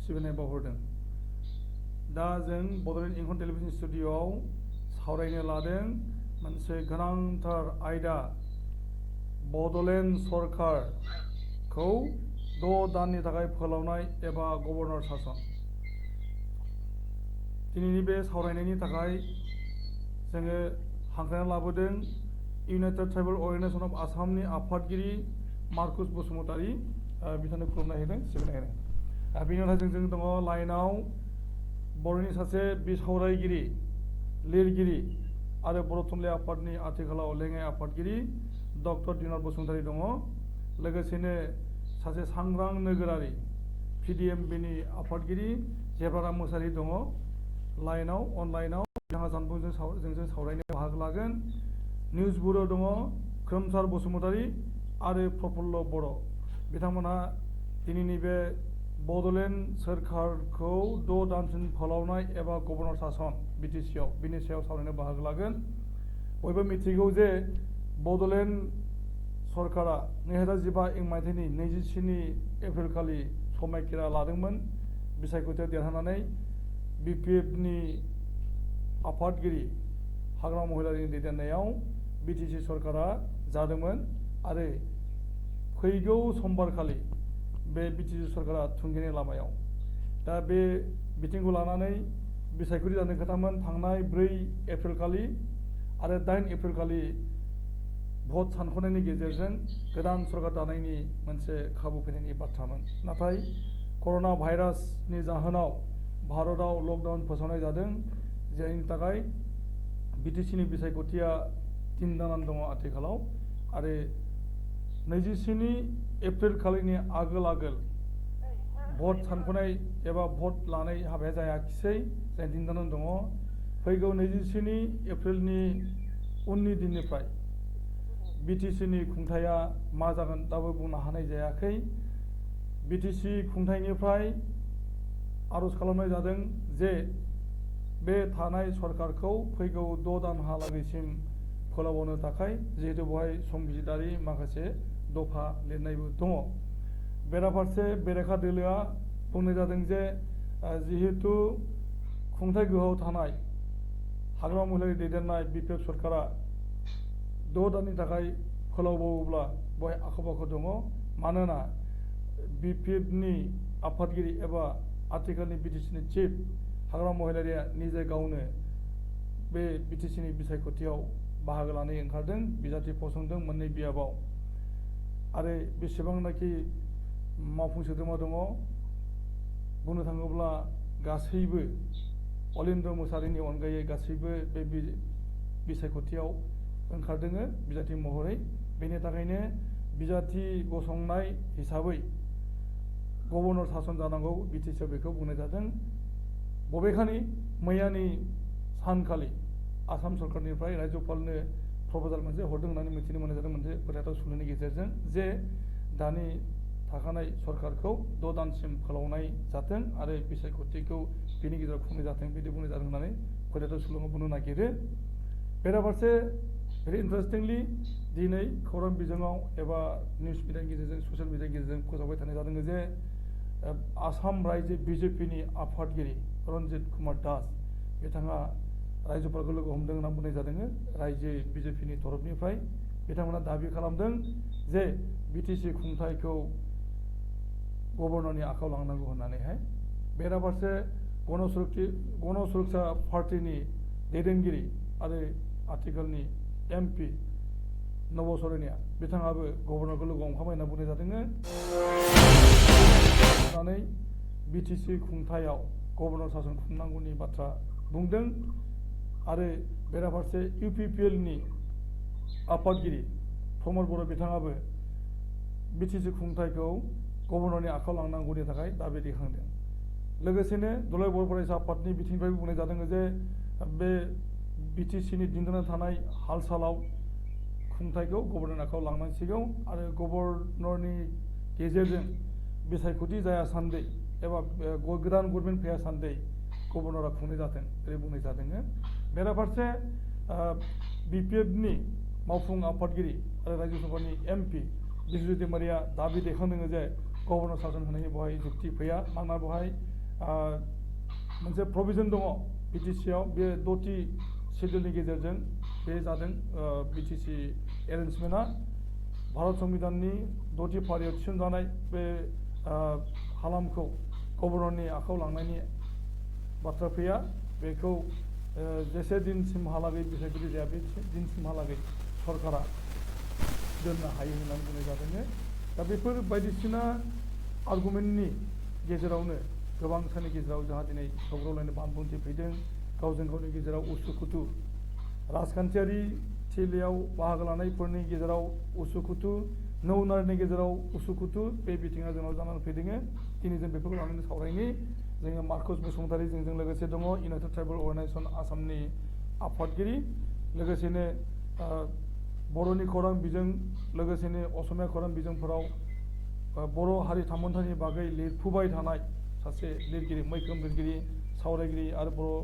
सिबिनाय बावहरदों। दा जों बड'लेण्ड इंखन टेलिभिजन स्टुडिअ'आव सावरायनो लादों मोनसे गोनांथार आयदा, बड'लेण्ड सरकारखौ 6 दाननि थाखाय फोलावनाय एबा गभर्नर सासन। दिनैनि बे सावरायनायनि थाखाय जोङो हांख्रायना लाबोदों इउनाइटेड ट्राइबेल अर्गेनाइजेशन अफ आसामनि आफादगिरि मार्कुस बसुमतारी, बिथांनो खुलुमनाय होदों, सिबिनाय होदों। बिनि उनाव जों दङ लाइनाव बर'नि सासे बिसावरायगिरि, लिरगिरि आरो बर' थुनलाइ आफादनि आथिखालाव लेङाइ आफादगिरि डक्टर दिनर बसुमतारी दङ। लोगोसेनो सासे सांग्रां नोगोरारि PDMBनि आफादगिरि जेब्राराम मोसाहारि दङ। लाइनाव अनलाइनाव बिथाङा जानबुंजों जोंजों सावरायनो बाहागो लागोन। निउज बुरो दङ खोमसार बसुमतारी आरो प्रफुल्ल बर'। बिथांमोनहा दिनैनि बे बड'लेण्ड सोरखारखौ 6 दानसिम फोलावनाय एबा गभर्नर सासन BTCआव बिनि सायाव सावरायनो बाहागो लागोन। बयबो मिथिगौ जे बड'लेण्ड सरकारा 2015 मायथाइनि 27 एप्रिल खालि समायखिरा लादोंमोन। बिसायख'थियाव देरहानानै BPFनि आफादगिरि हाग्रामा महिलारिनि दैदेननायाव BTC सरकारा जादोंमोन आरो फैगौ समबारखालि बे BTC सरकारा थुंगेनाय लामायाव। दा बे बिथिंखौ लानानै बिसायख'थि जानो खोथामोन थांनाय 4 एप्रिल खालि आरो 8 एप्रिल खालि भट सानख'नायनि गेजेरजों गोदान सरकार दानायनि मोनसे खाबु फैनायनि बाथ्रामोन। नाथाय कर'ना भाइरासनि जाहोनाव भारतआव लकडाउन फोसावनाय जादों, जायनि थाखाय BTCनि बिसायख'थिया 3 दानानै दङ आथिखालाव। आरो 27 एप्रिल खालिनि आगोल भट सानख'नाय एबा भट लानाय हाबाया जायाखिसै, जाय 3 दानानै दङ। फैगौ 27 एप्रिलनि उननि दिननिफ्राय BTCनि खुंथाया मा जागोन दाबो बुंनो हानाय जायाखै। BTC खुंथायनिफ्राय आर'ज खालामनाय जादों जे बे थानाय सरकारखौ फैगौ 6 दानहालागैसिम फोलावनो थाखाय, जिहेतु बेवहाय संबिजिदारि माखासे दफा लिरनायबो दङ। बेराफारसे बेरेखा दोलोआ बुंनाय जादों जे जिहेतु खुंथाय गोहोआव थानाय हाग्रामा महिलारि दैदेननाय BPF सरकारा 6 दाननि थाखाय फोलावबावोब्ला बेवहाय आख' फाख' दङ। मानोना BPFनि आफादगिरि एबा आथिखालनि BTCनि चिफ हाग्रामा महिलारिया निजे गावनो बे BTCनि बिसायख'थियाव बाहागो लानो ओंखारदों, बिजाथि फसंदों मोननै बियाबाव। आरो बेसेबांनाखि मावफुं सोद्रोमा दङ, बुंनो थाङोब्ला गासैबो अलिन्द्र मोसाहारिनि अनगायै गासैबो बे बिसायख'थियाव ओंखारदों बिजाथि महरै। बेनि थाखायनो बिजाथि गसंनाय हिसाबै गभर्नर सासन जानांगौ BTCआव बेखौ बुंनाय जादों। बबेखानि मैयानि सानखालि आसाम सरकारनिफ्राय रायजोपालनो प्रप'जाल मोनसे हरदों होननानै मिथिनो मोननाय जादों मोनसे फोथायथाव सुलुंनि गेजेरजों, जे दानि थाखानाय सरकारखौ 6 दानसिम फोलावनाय जाथों आरो बिसायख'थिखौ बिनि गेजेराव खुंनाय जाथों, बिदि बुंनाय जादों होननानै फोथायथाव सुलुङाव बुंनो नागिरो। बेराफारसे भेरि इन्टारेस्टिंलि दिनै खौरां बिजोङाव एबा निउस मिडियानि गेजेरजों ससियेल मिडियानि गेजेरजों फोसावबाय थानाय जादों जे आसाम रायजो BJPनि आफादगिरि रन्जित कुमार दास बिथाङा रायजोपालखौ लोगो हमदों होनना बुंनाय जादों। रायजो BJPनि तरफनिफ्राय बिथांमोना दाबि खालामदों जे BTC खुंथायखौ गभर्नरनि आखायाव लांनांगौ होननानैहाय। बेराफारसे गण सुरक्षा पार्टिनि दैदेनगिरि आरो आथिखालनि MP नब सरैनिया बिथाङाबो गभर्नरखौ लोगो हमखांबाय होनना बुंनाय जादों। BTC खुंथायाव गभर्नर सासन खुंनांगौनि बाथ्रा बुंदों। आरो बेराफारसे UPPLनि आफादगिरि प्रमद बर' बिथाङाबो BTC खुंथायखौ गभर्नरनि आखायाव लांनांगौनि थाखाय दाबि दैखांदों। लोगोसेनो दुलाराय बर' फरायसा आफादनि बिथिंनिफ्राय बुंनाय जादों जे बे BTCनि दिन्थिना थानाय हाल सालाव खुंथायखौ गभर्नरनि आखायाव लांनांसिगौ आरो गभर्नरनि गेजेरजों बिसायख'थि जायासान्दि एबा गोदान गभर्नमेन्ट फैयासान्दि गभर्नरा खुंनाय जाथों ओरै बुंनाय जादों। बेराफारसे BPFनि मावफुं आफादगिरि आरो रायजो सभानि MP बिस्वजित दैमारिया दाबि दैखांदों जे गभर्नर सासन होनायनि बेवहाय जुक्ति फैया, मानोना बेवहाय मोनसे प्रभिजन दङ BTC आव बे 6थि शेड्यूलनि गेजेरजों बे जादों BTC एरेन्जमेन्टआ भारत संविधाननि 6थि फारियाव थिसनजानाय बे हालामखौ गभर्नरनि आखायाव लांनायनि बाथ्रा फैया बेखौ जेसे दिनसिमहालागै बिसायख'थि जाया बे दिनसिमहालागै सरकारा दोननो हायो होननानै बुंनाय जादों दा बेफोर बायदिसिना आर्गुमेन्टनि गेजेरावनो गोबां साननि गेजेराव जोंहा दिनै सौग्रावलायनो बानबुंथि फैदों गावजों गावनि गेजेराव उसुखुथु राजखान्थियारि थिलियाव बाहागो लानायफोरनि गेजेराव उसुखुथु नौनारिनि गेजेराव उसुखुथु बे बिथिङा जोंनाव जानानै फैदों दिनै जों बेफोरखौ लानानै सावरायनि जोङो मार्कस बसुमतारी जोंजों लोगोसे दङ इउनाइटेड ट्राइबेल अर्गानाइजेसन आसामनि आफादगिरि लोगोसेनो बर'नि खौरां बिजों लोगोसेनो असमिया खौरां बिजोंफोराव बर' हारि थामोन्थानि बागै लिरफुबाय थानाय सासे लिरगिरि मैखोम लिरगिरि सावरायगिरि आरो बर'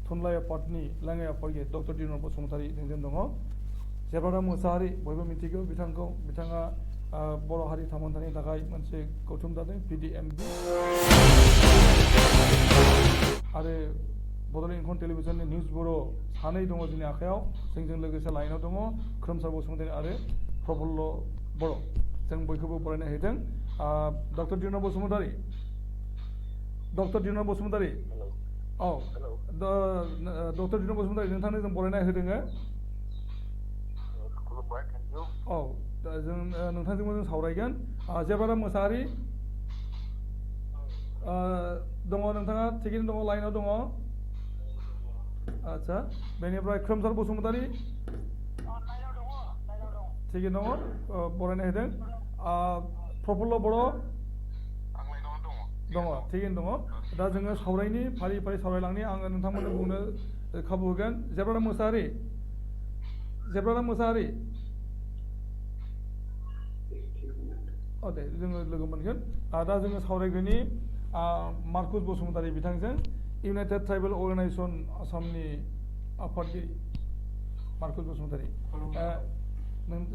थुनलाइ आफादनि लेङाइ आफादगिरि डक्टर दिनेश बसुमतारी जोंजों दङ जेब्राराम मोसाहारि बयबो मिथिगौ बिथांखौ बिथाङा बर' हारि थामोन्थानि थाखाय मोनसे गौथुम दादों PDMB आरो बड'लेण्ड इंखन टेलिभिजननि निउज ब्युर' सानै दङ जोंनि आखायाव जोंजों लोगोसे लाइनाव दङ खोमसार बसुमतारी आरो प्रफुल्ल बर' जों बयखौबो बरायनाय होदों डक्टर दिनेश बसुमतारी औ डक्टर दिनेश बसुमतारी नोंथांनो जों बरायनाय होदों औ जों नोंथांजोंबो जों सावरायगोन जेब्राराम मोसाहारि दङ नोंथाङा थिगैनो दङ लाइनाव दङ आच्छा बेनिफ्राय खोमसार बसुमतारी थिगैनो दङ बरायनाय होदों प्रफुल्ल बर' दङ थिगैनो दङ दा जोङो सावरायनि फारि फारि सावरायलांनि आङो नोंथांमोननो बुंनो खाबु होगोन जेब्राराम मोसाहारि दे जोङो लोगो मोनगोन दा जोङो सावरायग्रोनि मार्कस बसुमतारी बिथांजों इउनाइटेड ट्राइबेल अर्गानाइजेसन आसामनि आफादगिरि मार्कस बसुमतारी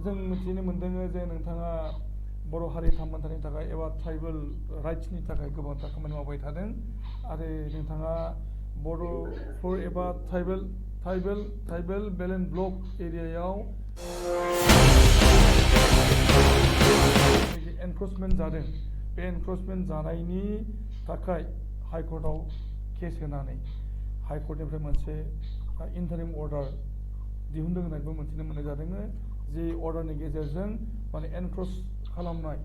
जों मिथिनो मोन्दों जे नोंथाङा बर' हारि थामोन्थानि थाखाय एबा ट्राइबेल राइट्सनि थाखाय गोबांथार खामानि मावबाय थादों आरो नोंथाङा बर'फोर एबा ट्राइबेल बेल्ट एन्ड ब्लक एरियायाव एनक्रचमेन्ट जादों बे एनक्रचमेन्ट जानायनि थाखाय हाइकर्टआव केस होनानै हाइकर्टनिफ्राय मोनसे इन्टारिम अर्डार दिहुनदों होननानैबो मिथिनो मोननाय जादों जे अर्डारनि गेजेरजों माने एनक्रच खालामनाय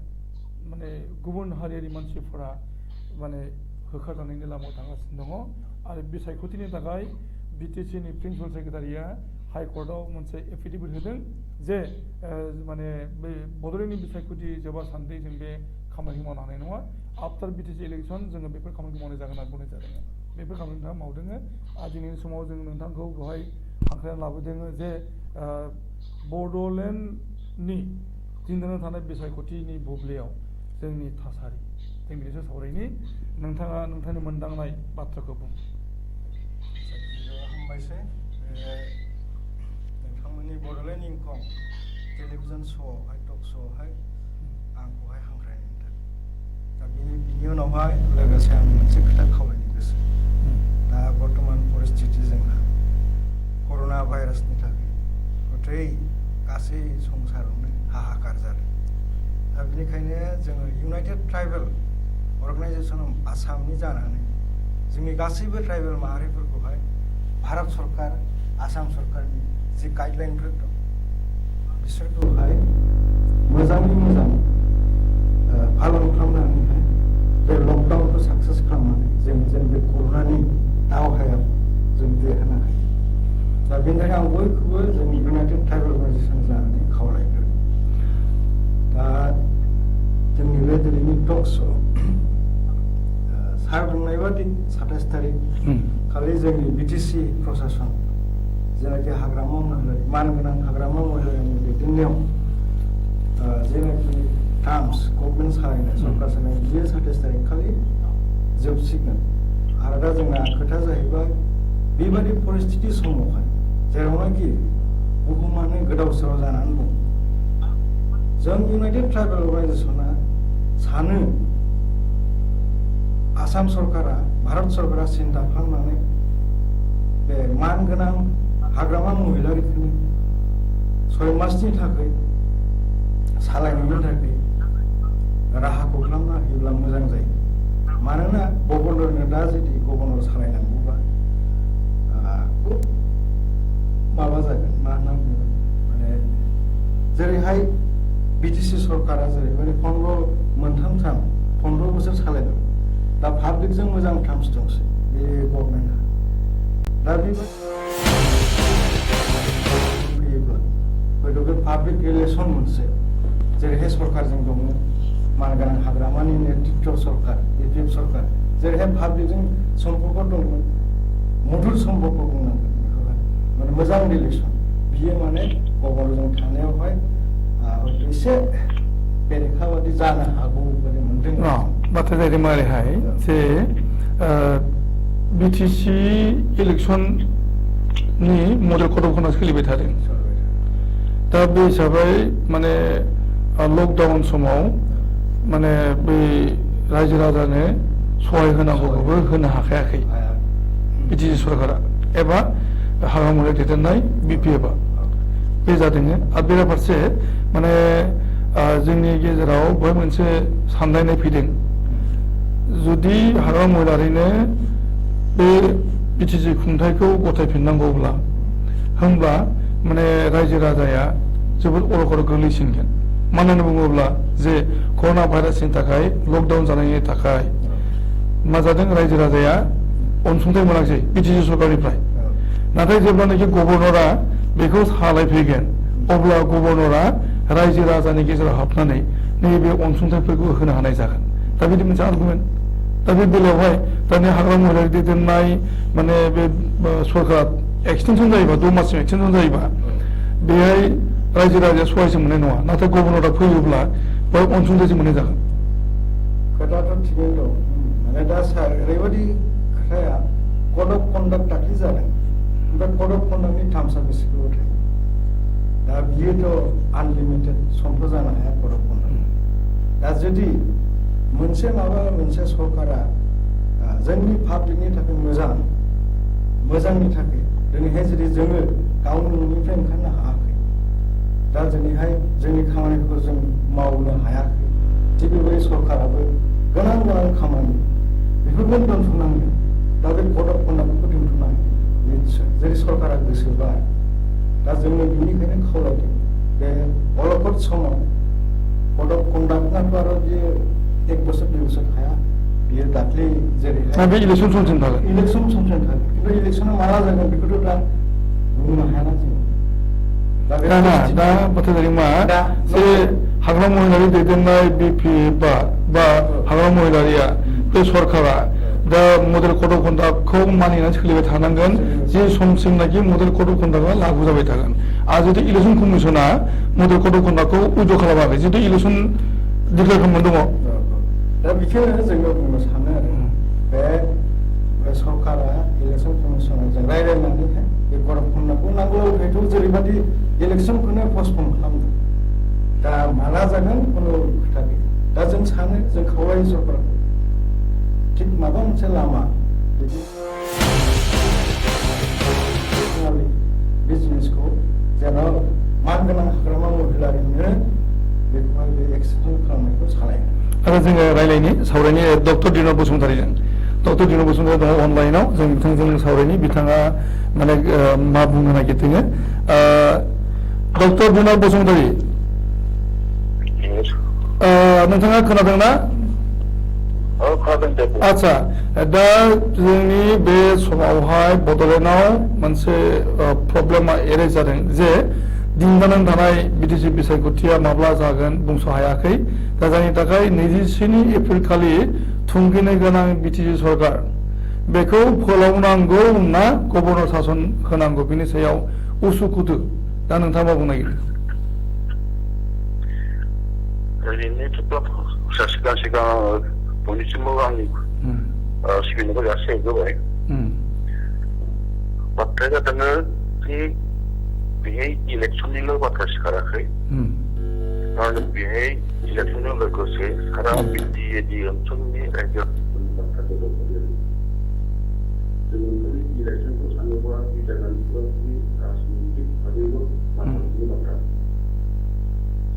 माने गुबुन हारियारि मानसिफोरा माने होखारजानायनि लामायाव थांगासिनो दङ आरो बिसायख'थिनि थाखाय BTCनि प्रिन्सिपाल सेक्रेटारिया हाइकर्टआव मोनसे एफिडेभिट होदों जे माने बे बड'लेण्डनि बिसायख'थि जोबासान्दि जों बे खामानिखौ मावनो हानाय नङा आफ्टार BTC इलेक्सन जोङो बेफोर खामानिखौ मावनाय जागोन होनना बुंनाय जादों बेफोर खामानिखौ नोंथाङा मावदों दिनैनि समाव जों नोंथांखौ बेवहाय हांख्रायनानै लाबोदों जे बड'लेण्डनि जिंगानानै थानाय बिसायख'थिनि बुब्लियाव जोंनि थासारि जों बिनि सायाव सावरायनि नोंथाङा नोंथांनि मोनदांनाय बाथ्राखौ बुं हामबायसै नोंथांमोननि बड'लेण्ड इंखं टेलिभिजन श'आवहाय टक श'आवहाय आंखौहाय हांख्रायनायनि थाखाय दा बिनि उनावहाय लोगोसे आं मोनसे खोथा खावलायनो गोसो दा बर्थमान परिस्थिति जोंहा कर'ना भाइरासनि थाखाय गथै गासै संसारावनो हाहाकार जादों दा बेनिखायनो जोङो इउनाइटेड ट्राइबेल अर्गानाइजेसन आसामनि जानानै जोंनि गासैबो ट्राइबेल माहारिफोरखौहाय भारत सरकार आसाम सरकारनि जि गाइडलाइनफोर दं बिसोरखौहाय मोजाङै मोजां पालन खालामनानैहाय बे लकडाउनखौ साक्सेस खालामनानै जों बे कर'नानि दावहायाव जों देरहानो हायो दा बेनि थाखाय आं बयखौबो जोंनि इउनाइटेड ट्राइबेल अर्गानाइजेसन जानानै खावलायगोन दा जोंनि बे दिनैनि टक श' सार बुंनाय बादि 27 तारिख खालि जोंनि BTC प्रशासन जेनाखि हाग्रामा महरै मानगोनां हाग्रामा महरैनि दैदेननायाव जेनाखि टार्म्स गभर्नमेन्ट सालायनाय सरकार सालायनाय बियो 27 तारिख खालि जोबसिगोन आरो दा जोंना खोथा जाहैबाय बेबादि परिस्थिति समावहाय जेरावनाखि बुहुमानो गोदाव सोराव जानानै दं जों इउनाइटेड ट्राइबेल अर्गानाइजेसना सानो आसाम सरकारा भारत सरकारा सिन्था खालामनानै बे मानगोनां हाग्रामा महिलारिफोरनि 6 मासनि थाखाय सालायनायनि थाखाय राहाखौ खालामना होयोब्ला मोजां जायो मानोना गभर्नरनो दा जुदि गभर्नर सालायनांगौबा खुब माबा जागोन मा होनना बुङो माने जेरैहाय बिटिसि सरकारा जेरैबायदि 15 बोसोर सालायदों दा पाब्लिकजों मोजां टार्म्स दंसै बे गभर्नमेन्टआ दा फैयोब्ला हयथ' बे पाब्लिक रिलेसन मोनसे जेरैहाय सरकारजों दङ मानगोनां हाग्रामानि नेतृत्व सरकार बिपिएफ सरकार जेरैहाय पाब्लिकजों सम्पर्क दंमोन मधुर सम्पर्क बुंनांगोन बेखौहाय माने मोजां रिलेसन बियो माने गभर्नरजों थानायावहाय हयथ' एसे बेरेखा बादि जानो हागौ बादि मोनदों बाथ्राया जाहैदों मारैहाय जे बिटिसि इलेक्सननि मडेल कड अफ कन्डाक्ट सोलिबाय थादों दा बे हिसाबै माने लकडाउन समाव माने बै रायजो राजानो सहाय होनांगौखौबो होनो हाखायाखै बिटिसि सरकारा एबा हाग्रा महिला दैदेननाय बिपिएफआ बे जादों आरो बेराफारसे माने जोंनि गेजेराव बेवहाय मोनसे सानलायनाय फैदों जुदि हाग्रा महिलारिनो बे बिटिसि खुंथायखौ गथायफिननांगौब्ला होनब्ला माने रायजो राजाया जोबोद अलखर गोग्लैसिनगोन मानो होनना बुङोब्ला जे कर'ना भाइरासनि थाखाय लकडाउन जानायनि थाखाय मा जादों रायजो राजाया अनसुंथाइ मोनाखिसै बिटिसि सरकारनिफ्राय नाथाय जेब्लानाखि गभर्नरा बेखौ सालायफैगोन अब्ला गभर्नरा रायजो राजानि गेजेराव हाबनानै नैबे अनसुंथाइफोरखौ होनो हानाय जागोन दा बिदि मोनसे आर्गुमेन्ट दा बे बेलायावहाय दानि हाग्रा महिलारि दैदेननाय माने बे सरकारा एक्सटेनसन जायोबा 6 माससिम एक्सटेनसन जायोबा बेहाय रायजो राजाया सहायसो मोननाय नङा नाथाय गभर्नरा फैयोब्ला बेयाव अनसुंथाइसो मोननाय जागोन खोथाथ' थिगैनो दं माने दा सार ओरैबायदि खोथाया कड अफ कन्डाक्ट दाख्लि जादों ओमफ्राय कड अफ कन्डाक्टनि टार्म्सआ बेसे गोबाव थायो दा बियोथ' आनलिमिटेड समथ' जानो हाया कड अफ कन्डाक्ट दा जुदि मोनसे सरकारा जोंनि पाब्लिकनि थाखाय मोजांनि थाखाय दिनैहाय जुदि जोङो गावनि न'निफ्राय ओंखारनो हायाखै दा दिनैहाय जोंनि खामानिफोरखौ जों मावनो हायाखै थिग बेबायदि सरकाराबो गोनां खामानि बेफोरखौ दोनथ'नांगोन दा बे कड अफ कन्डाक्टखौ दोनथ'नांगोन निस्सय जेरै सरकारा गोसोबा दा जोङो बेनिखायनो खावलायदों बे अलखद समाव कड अफ कन्डाक्टआथ' आरो बियो 1 बोसोर 2 बोसोर थाया बियो दाख्लै जेरैहाय बे इलेक्सन समसिम थागोन खिन्थु इलेक्सना माला जागोन बेखौथ' दा बुंनो हायाना जों दा बाथ्राया जादों मा जे हाग्रा महिलारि दैदेननाय बिपिएफ बा हाग्रा महिलारिया बे सरकारा दा मडेल कड अफ कन्डाक्टखौ मानिनानै सोलिबाय थानांगोन जे समसिमनाखि मडेल कड अफ कन्डाक्टआ लागु जाबाय थागोन आरो जुदि इलेक्सन कमिसना मडेल कड अफ कन्डाक्टखौ उइद्र खालामाखै जुदि इलेक्सन डिक्लेयार खालामनानै दङ दा बेखौनो जोङो बुंनो सानो आरो बे सरकारा इलेक्सन कमिसनजों रायज्लायनानैहाय बे कड अफ कन्डाक्टखौ नांगौ हयथ' जेरैबायदि इलेक्सनखौनो पस्टपन खालामदों दा माला जागोन खुनु खोथा गैया दा जों सानो जों खावलायो सरकारखौ थिग माबा मोनसे लामा बिदि बिजनेसखौ जेन' मानगोनां हाग्रामा महिलारिनो बेखौहाय बे एक्सटेनसन खालामनायखौ सालायो आरो जोङो सावरायनि डक्टर दिनर बसुमतारीजों डक्टर दिनर बसुमतारी दङ अनलाइनाव जों बिथांजों सावरायनि बिथाङा माने मा बुंनो नागिरदों डक्टर दिनर बसुमतारी नोंथाङा खोनादोंना आच्छा दा जोंनि बे समावहाय बड'लेण्डआव मोनसे प्रब्लेमा एरै जादों जे दिनजानानै थानाय बिटिसि बिसायख'थिया माब्ला जागोन बुंस' हायाखै दा जायनि थाखाय 27 एप्रिल खालि थुंगिनो गोनां बिटिसि सरकार बेखौ फोलावनांगौ ना गभर्नर सासन होनांगौ बिनि सायाव उसुखुथु दा नोंथाङा मा बुंनो नागिरदों ओरैनोथ' सिगां बयनिसिमबो आंनि सिबिनायखौ जासिहोबाय बाथ्राया जादों जे बेहाय इलेक्सननिल' बाथ्रा सिखाराखै आरो बेहाय इलेक्सनजों लोगोसे सारा बिटिएडि ओनसोलनि रायजो जादों जों इलेक्शनखौ सानोब्ला बिधानसभानि राजनीतिक भाबैबो लामानि बाथ्रा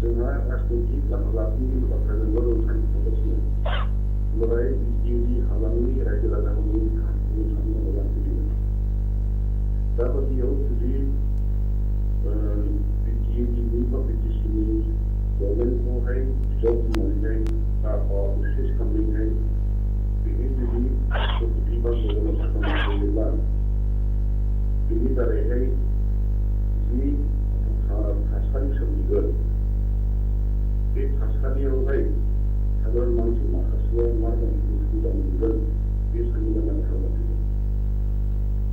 जोंहा राजनीतिक लामानि बाथ्राजोंबो जों सानगासिनो बोराय बिटिएडि हालामनि रायजो राजाफोरनि खामानि साननो मोजां फैदों दाबायदियाव जुदि बिटिएडि बा बिटिसिनि गभर्नमेन्टखौहाय जब होनानैहाय आबहावा विशेष खालामनानैहाय बेनि जुदि बा गभर्नर साखोन बिनि दारैहाय जि थासारि सोमजिगोन बे थासारियावहाय साधारन मानसि माखासेया मा उसुबिदा मोनगोन बे साननो गोनां खालामदों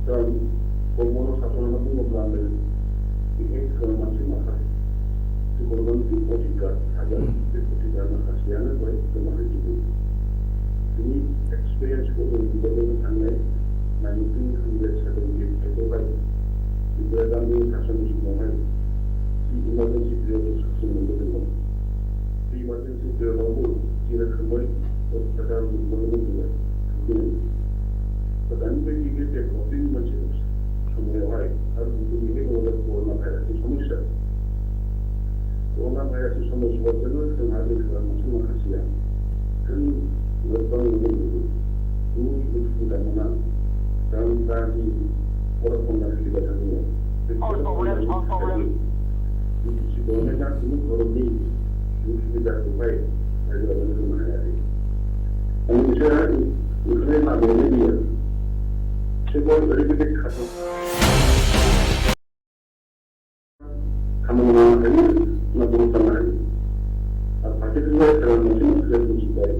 दा गभर्नर साखोन बुङोब्लानो बेहाय मानसि माखासे गभर्नमेन्ट अधिकार थागोन बे अधिकार माखासेयानो बेहाय गोमाहैजोबो बिनि एक्सपिरियेन्सखौ जों नुबोनो थांनाय 1978आवहाय इंदिरा गान्धी शासननि समावहाय जि इमारजेन्सि पिरियडआव सासन मोनबोदोंमोन बे इमारजेन्सि पिरियडआवबो जि रोखोमै अत्याचार मोनबोदोंमोन जोङो दा दानि बायदि बे डेभलपिं मोनसे समायावहाय आरो बेनि कर'ना भाइरासनि समस्या कर'ना भाइरासनि समस्यायाव जोंहा देशफोरा मोनसे माखासेया जों लोब्बा नुनो मोनो उसुबिदा मोना दा जि खरखन्दा सोलिबाय थादों बिटिसि गभर्नमेन्टआ खुनु धरननि उसुबिदाखौहाय रायजो राजानो होनो हायाखै आरो बिसोरो ओंखारनाय नागिरनाय गैया बिसोरबो ओरैबायदि खाथौ खामानि मावनो हायो होनना बुंनो हायो आरो फारसेथिंजाय मोनसे मोनसे मिथिबाय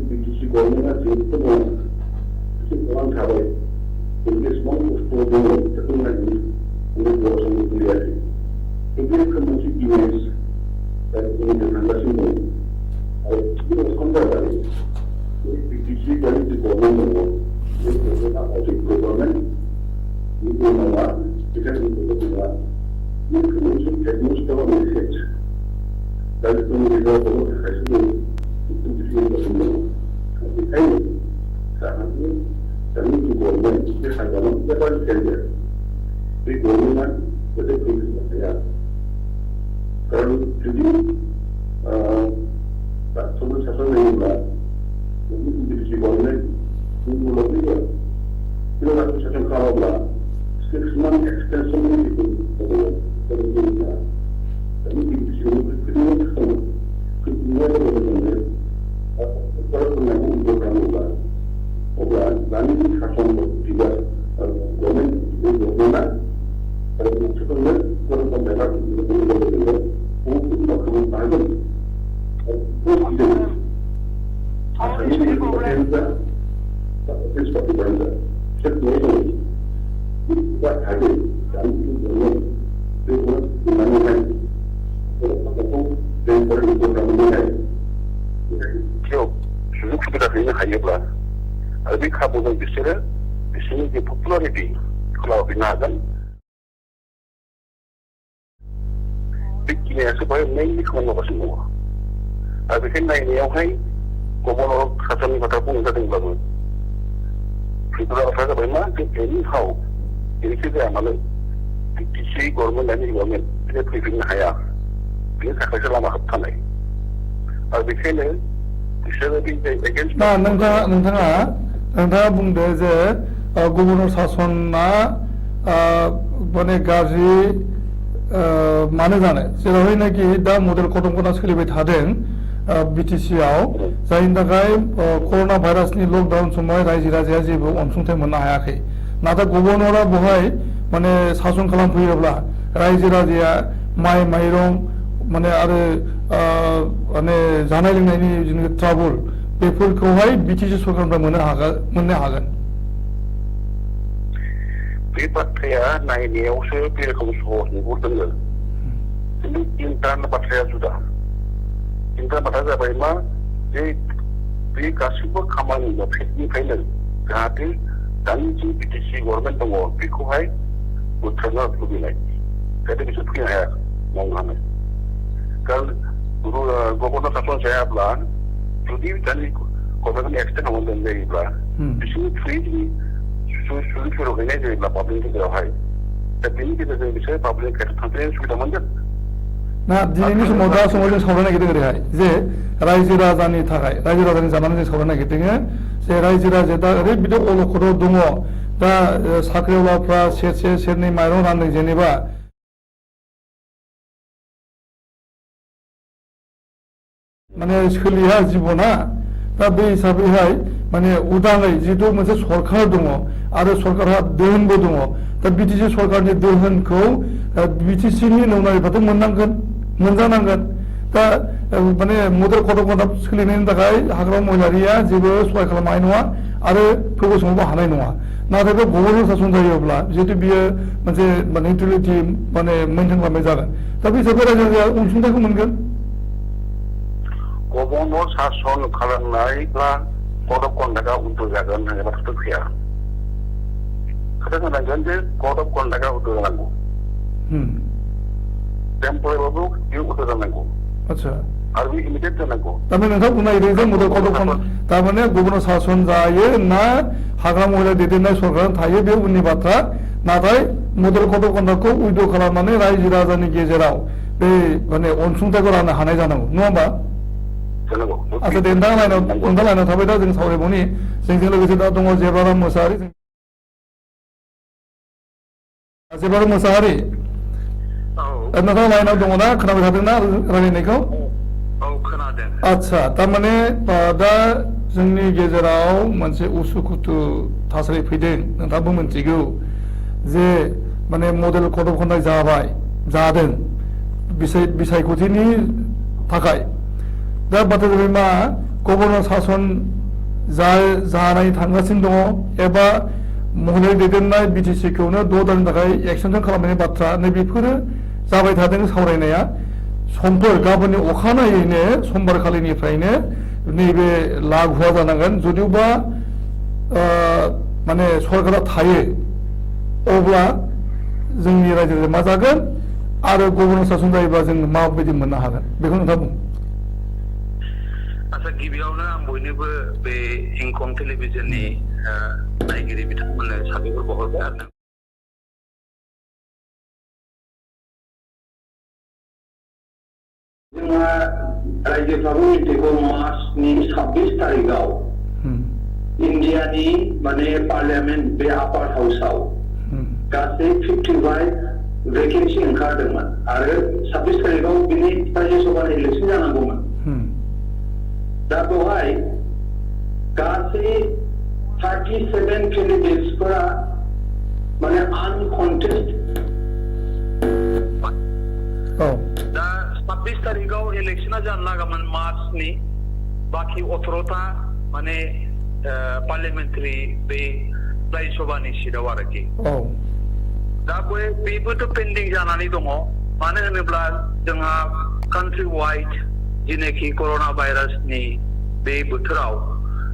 बिटिसि गभर्नमेन्टआ जेबो नङा एसे गोबां थाबाय बेसेबां खस्थ' दङ बेखौ नायनो उन्दै गथ'फोरनि गोलैयाखै बे रोखोम मोनसे इमेज दा जों थांगासिनो दं आरो बे सम जाबाय बिटिसि दानि जि गभर्नमेन्ट दङ बे गभर्नमेन्टआ गभर्नमेन्ट बेखौ नङा बिथांमोनखौ नङा बेखौ मोनसे एटमस्फियाराव मेसेज दा बेखौ गेजेराव थाखायसो जों बेखायनो जाहाथे दानि जि गभर्नमेन्ट बे हाग्रामाव जेब्ला जायो बे गभर्नमेन्टआ गोदो फैनो हाया खारन जुदि राष्ट्रपति शासन नायोब्ला बिटिसि गभर्नमेन्ट मुलुगनि बे राष्ट्र शासन खालामोब्ला 6 month एक्सटेंसननि दङ दानि बिटिसि गभर्नमेन्ट खोथाखौ फरायफोरनायखौ उद्योग खालामोब्ला अब्ला दानि शासनखौ बिगा गभर्नमेन्टआ मानसिफोरनो फरायफोरनाया खालामनो हागोन आसामनि बाथ्रायानो जा अफिस बाथ्रायानो जा बिसोर दा हागोन दानि गभर्नमेन्ट बेखौ बुंनानैहाय फरायफोरखौ जों फरायफोरखौ खालामनानैहाय सुजुग सुबिदा होनो हायोब्ला आरो बे खाबुजों बिसोरनि जे पपुलारिटिखौ लाबोफिननो हागोन बे गिनायासो बेहाय मेइनलि खामानि मावगासिनो दङ आरो बेखायनो नायनायावहाय गभर्नर सासननि बाथ्रा बुंनाय जादोंब्लाबो फैगोरा बाथ्रा जाबाय मा जों एनि हाउ जेरैखि जाया मानो बिटिसि गभर्नमेन्ट दानि गभर्नमेन्ट बिसोर फैफिननो हाया बिनि थाखायसो लामा होबथानाय आरो बेखायनो नोंथाङा बुंदो जे गभर्नर सासना माने गाज्रि मानो जानो जेरावहायनाखि दा मडेल कटनकना सोलिबाय थादों बिटिसि आव जायनि थाखाय कर'ना भाइरासनि लकडाउन समाव रायजो राजाया जेबो अनसुंथाइ मोननो हायाखै नाथाय गभर्नरा बेवहाय माने सासन खालामफैयोब्ला रायजो राजाया माइ माइरं माने आरो माने जानाय लोंनायनि जोंनि ट्राबल बेफोरखौहाय बिटिसि सरकारनिफ्राय मोननो हागोन बे बाथ्राया नायनायावसो बे रोखोम सहज नुहुरदों खिन्थु इन्टारन बाथ्राया जुदा इन्टारन बाथ्राया जाबाय मा जे बे गासैबो खामानिया फेकनिफ्रायनो जाहाथे दानि जि बिटिसि गभर्नमेन्ट दङ बेखौहाय बोथ्रानो लुबैनाय जाहाथे बिसोर फैनो हाया मावनो हानाय कारण गभर्नर सासन जायाब्ला जुदि दानि गभर्नमेन्ट एक्सटेन्ड खालामनाय जायोब्ला बिसोरनि थ्रुयै सुबिदा होनाय जायोब्ला पाब्लिकनि गेजेरावहाय दा बेनि गेजेरजों बिसोर पाब्लिक थांनायनि सुबिदा मोनगोन ना दिनैनि समाव दा समाव जों सावरायनो नागिरदों ओरैहाय जे रायजो राजानि थाखाय रायजो राजानि जानानै जों सावरायनो नागिरदों जे रायजो राजाया दा ओरैबायदि अलखदाव दङ दा साख्रिआवलाफ्रा सेरसे सेरनै माइरं रानदों जेनेबा माने सोलिया जिबना दा बे हिसाबैहाय माने उदाङै जिहेतु मोनसे सरकार दङ आरो सरकारहा दोहोनबो दङ दा बिटिसि सरकारनि दोहोनखौ बिटिसिनि नौनारिफ्राथ' मोनजानांगोन दा माने मडेल कड अफ कन्डाक्ट सोलिनायनि थाखाय हाग्रामा महिलारिया जेबो सहाय खालामनो हानाय नङा आरो फैगौ समावबो हानाय नङा नाथाय बे गभर्नमेन्ट सासन जायोब्ला जिहेतु बियो मोनसे निउट्रेलिटि माने मेनटेन खालामनाय जागोन दा बे हिसाबै रायजो राजाया अनसुंथाइखौ मोनगोन गभर्नर सासन खालामनायब्ला कड अफ कन्डाक्टआ उल्था जागोन होननाय बाथ्राथ' फैया खोथा जानांगोन जे कड अफ कन्डाक्टआ उल्था जानांगौ टेम्परारिबाबो बेयो उल्था जानांगौ आच्छा आरो बे इमिडियेट जानांगौ तारमाने नोंथां बुंनाय बायदि जे मडेल कड अफ कन्डाक्ट तारमाने गभर्नर सासन जायो ना हाग्रामा महिला दैदेननाय सरकार थायो बे उननि बाथ्रा नाथाय मडेल कड अफ कन्डाक्टखौ उइद्र खालामनानै रायजो राजानि गेजेराव बे माने अनसुंथाइखौ राननो हानाय जानांगौ नङा होमबा आच्छा दे नोंथां लाइनाव थाबाय दा जों सावरायबावनि जोंजों लोगोसे दा दङ जेब्राराम मोसाहारि नोंथां लाइनाव दङ ना खोनाबाय थादोंना रायलायनायखौ खोनादों आच्छा तारमाने दा जोंनि गेजेराव मोनसे उसुखुथु थासारि फैदों नोंथाङाबो मिथिगौ जे माने मडेल कड अफ कन्डाक्ट जादों बिसायख'थिनि थाखाय दा बाथ्रा जाबाय मा गभर्नर सासन जानाय थांगासिनो दङ एबा महिलारि दैदेननाय बिटिसिखौनो 6 दाननि थाखाय एक्सटेनसन खालामनायनि बाथ्रा नैबेफोरो जाबाय थादों सावरायनाया समफोर गाबोननि अखानायैनो समबार खालिनिफ्रायनो नैबे लागुआ जानांगोन जुदिबा माने सरकारा थायो अब्ला जोंनि रायजोआ मा जागोन आरो गभर्नर सासन जायोबा जों माबायदि मोननो हागोन बेखौ नोंथाङा बुं आच्छा गिबियावनो आं बयनोबो बे इंखं टेलिभिजननि नायगिरि बिथांमोननो साबायखर बावहरबाय आरो जोंहा रायजोफ्राबो मिथिगौ मार्चनि 26 तारिखआव इन्डियानि माने पार्लियामेन्ट बे आपार हाउसआव गासै 55 भेकेन्सि ओंखारदोंमोन आरो 26 तारिखआव बिनि रायजो सभानि इलेक्सन जानांगौमोन दा बेवहाय गासै 37 केन्डिडेट्सफोरा माने आनकन्टेस्ट दा 26 तारिखआव इलेक्शना जानो लागामोन मार्चनि बाखि 18टा माने पार्लियामेन्टारि बे रायजोसभानि सिटआव आरोखि दा बेबोथ' पेन्डिं जानानै दङ मानो होनोब्ला जोंहा कान्ट्रि वाइड जेनेखि कर'ना भाइरासनि बे बोथोराव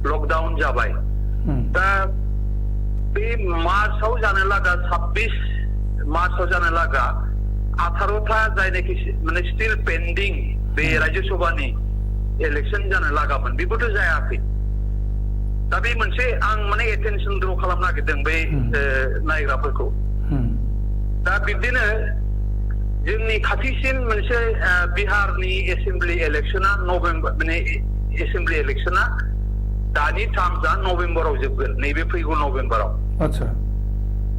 लकडाउन जाबाय दा बे मार्चआव जानो लागा 26 मार्चआव जानो लागा 18टा जायनाखि माने स्टिल पेन्डिं बे रायजोसभानि इलेक्शन जानो लागामोन बेबोथ' जायाखै दा बे मोनसे आं माने एटेनसन ड्र खालामनो नागिरदों बे नायग्राफोरखौ दा बिब्दिनो जोंनि खाथिसिन मोनसे बिहारनि एसेम्बलि इलेक्शना नभेम्बर माने एसेम्बलि इलेक्शना दानि टार्मआ नभेम्बराव जोबगोन नैबे फैगौ नभेम्बराव आच्छा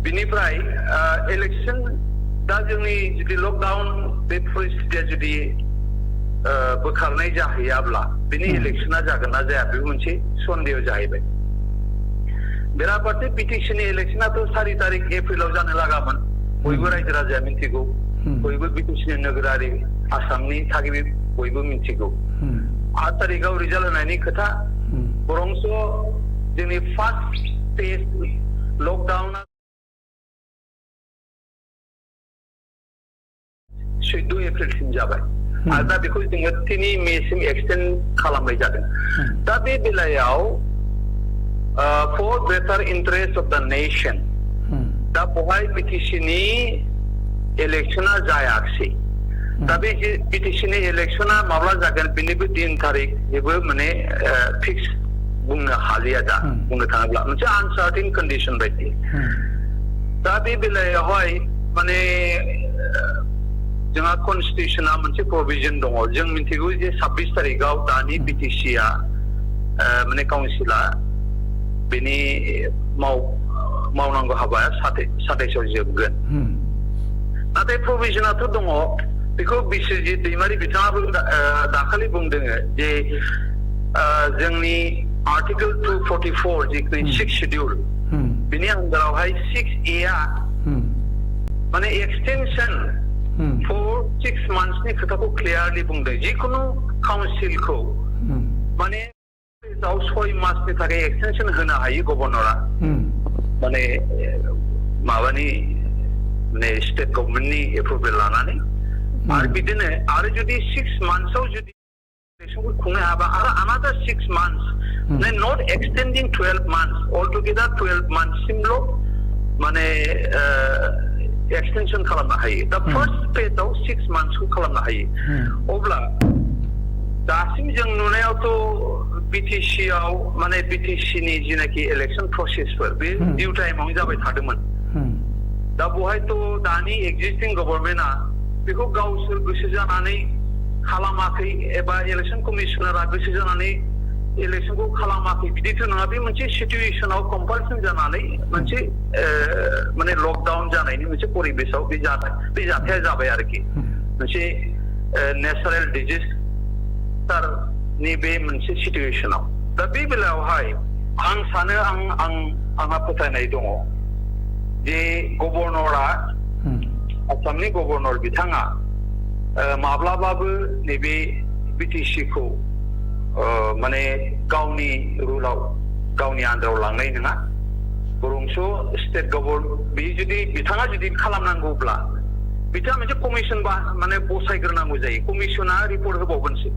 बिनिफ्राय इलेक्शन दा जोंनि जुदि लकडाउन बे परिस्थितिया जुदि बोखारनाय जाहैयाब्ला बिनि इलेक्शना जागोन ना जाया बे मोनसे सन्देह जाहैबाय बेराफारसे बिटिसिनि इलेक्शनाथ' 4 तारिख एप्रिलाव जानो लागामोन बयबो रायजो राजाया मिथिगौ बयबो बिटिसिनि नोगोरारि आसामनि थागिबि बयबो मिथिगौ 8 तारिखआव रिजाल्ट होनायनि खोथा बरंस जोंनि फार्स्ट स्टेज लकडाउना 14 एप्रिलसिम जाबाय आरो दा बेखौ जोङो 3 मेसिम एक्सटेन्ड खालामनाय जादों दा बे बेलायाव फर बेटार इन्टारेस्ट अफ द नेशन दा बेवहाय बिटिसिनि इलेक्शना जायाखै दा बे बिटिसिनि इलेक्शना माब्ला जागोन बेनिबो दिन तारिख जेबो माने फिक्स बुंनो हालिया दा बुंनो थाङोब्ला मोनसे आनसार्टेन कन्डिशन बायदि दा बे बेलायावहाय माने जोंहा कन्स्टिट्यूशना मोनसे प्रभिजन दङ जों मिथिगौ जे 26 तारिखआव दानि बिटिसि आ माने काउन्सिला बेनि मावनांगौ हाबाया 27 आव जोबगोन नाथाय प्रभिजनाथ' दङ बेखौ बिस्वजित दैमारि बिथाङाबो दाखालि बुंदों जे जोंनि आर्टिकल 244 जिखुनु 6 शेड्यूल बिनि आन्दारावहाय 6A आ माने एक्सटेंशन for 6 months नि खोथाखौ क्लियारलि बुंदों जिकुनु काउन्सिलखौ माने 6 मासनि थाखाय एक्सटेंशन होनो हायो गभर्नरा माने माबानि माने स्टेट गभर्नमेन्टनि एप्रुभेल लानानै आरो बिदिनो आरो जुदि 6 मान्थ्सआव जुदि इलेक्शनखौ खुंनो हाबा आरो another 6 months माने not extending 12 months altogether 12 months सिमल' माने एक्सटेंशन खालामनो हायो दा फर्स्ट फेजआव 6 मान्थ्सखौ खालामनो हायो अब्ला दासिम जों नुनायावथ' बिटिसि आव माने बिटिसि नि जिनाखि इलेक्शन प्रसेसफोर बे डिउ टाइमावनो जाबाय थादोंमोन दा बहायथ' दानि एक्जिस्टिं गभर्नमेन्टआ बेखौ गावसोर गोसो जानानै खालामाखै एबा इलेक्शन कमिशनारा गोसो जानानै इलेक्शनखौ खालामाखै बिदिथ' नङा बे मोनसे सिचुएशनाव कम्पालसन जानानै मोनसे माने लकडाउन जानायनि मोनसे परिबेसाव बे जाथाया जाबाय आरोखि मोनसे नेचारेल डिजास्टारनि बे मोनसे सिचुएशनाव दा बे बेलायावहाय आं सानो आंहा फोथायनाय दङ जे गभर्नरा आसामनि गभर्नर बिथाङा माब्लाबाबो नैबे बिटिसिखौ माने गावनि रुलाव गावनि आन्दाराव लांनाय नङा बरंस स्टेट गभर्नमेन्ट बे जुदि बिथाङा जुदि खालामनांगौब्ला बिथाङा मोनसे कमिसन माने बसायग्रोनांगौ जायो कमिसना रिपर्ट होबावगोनसो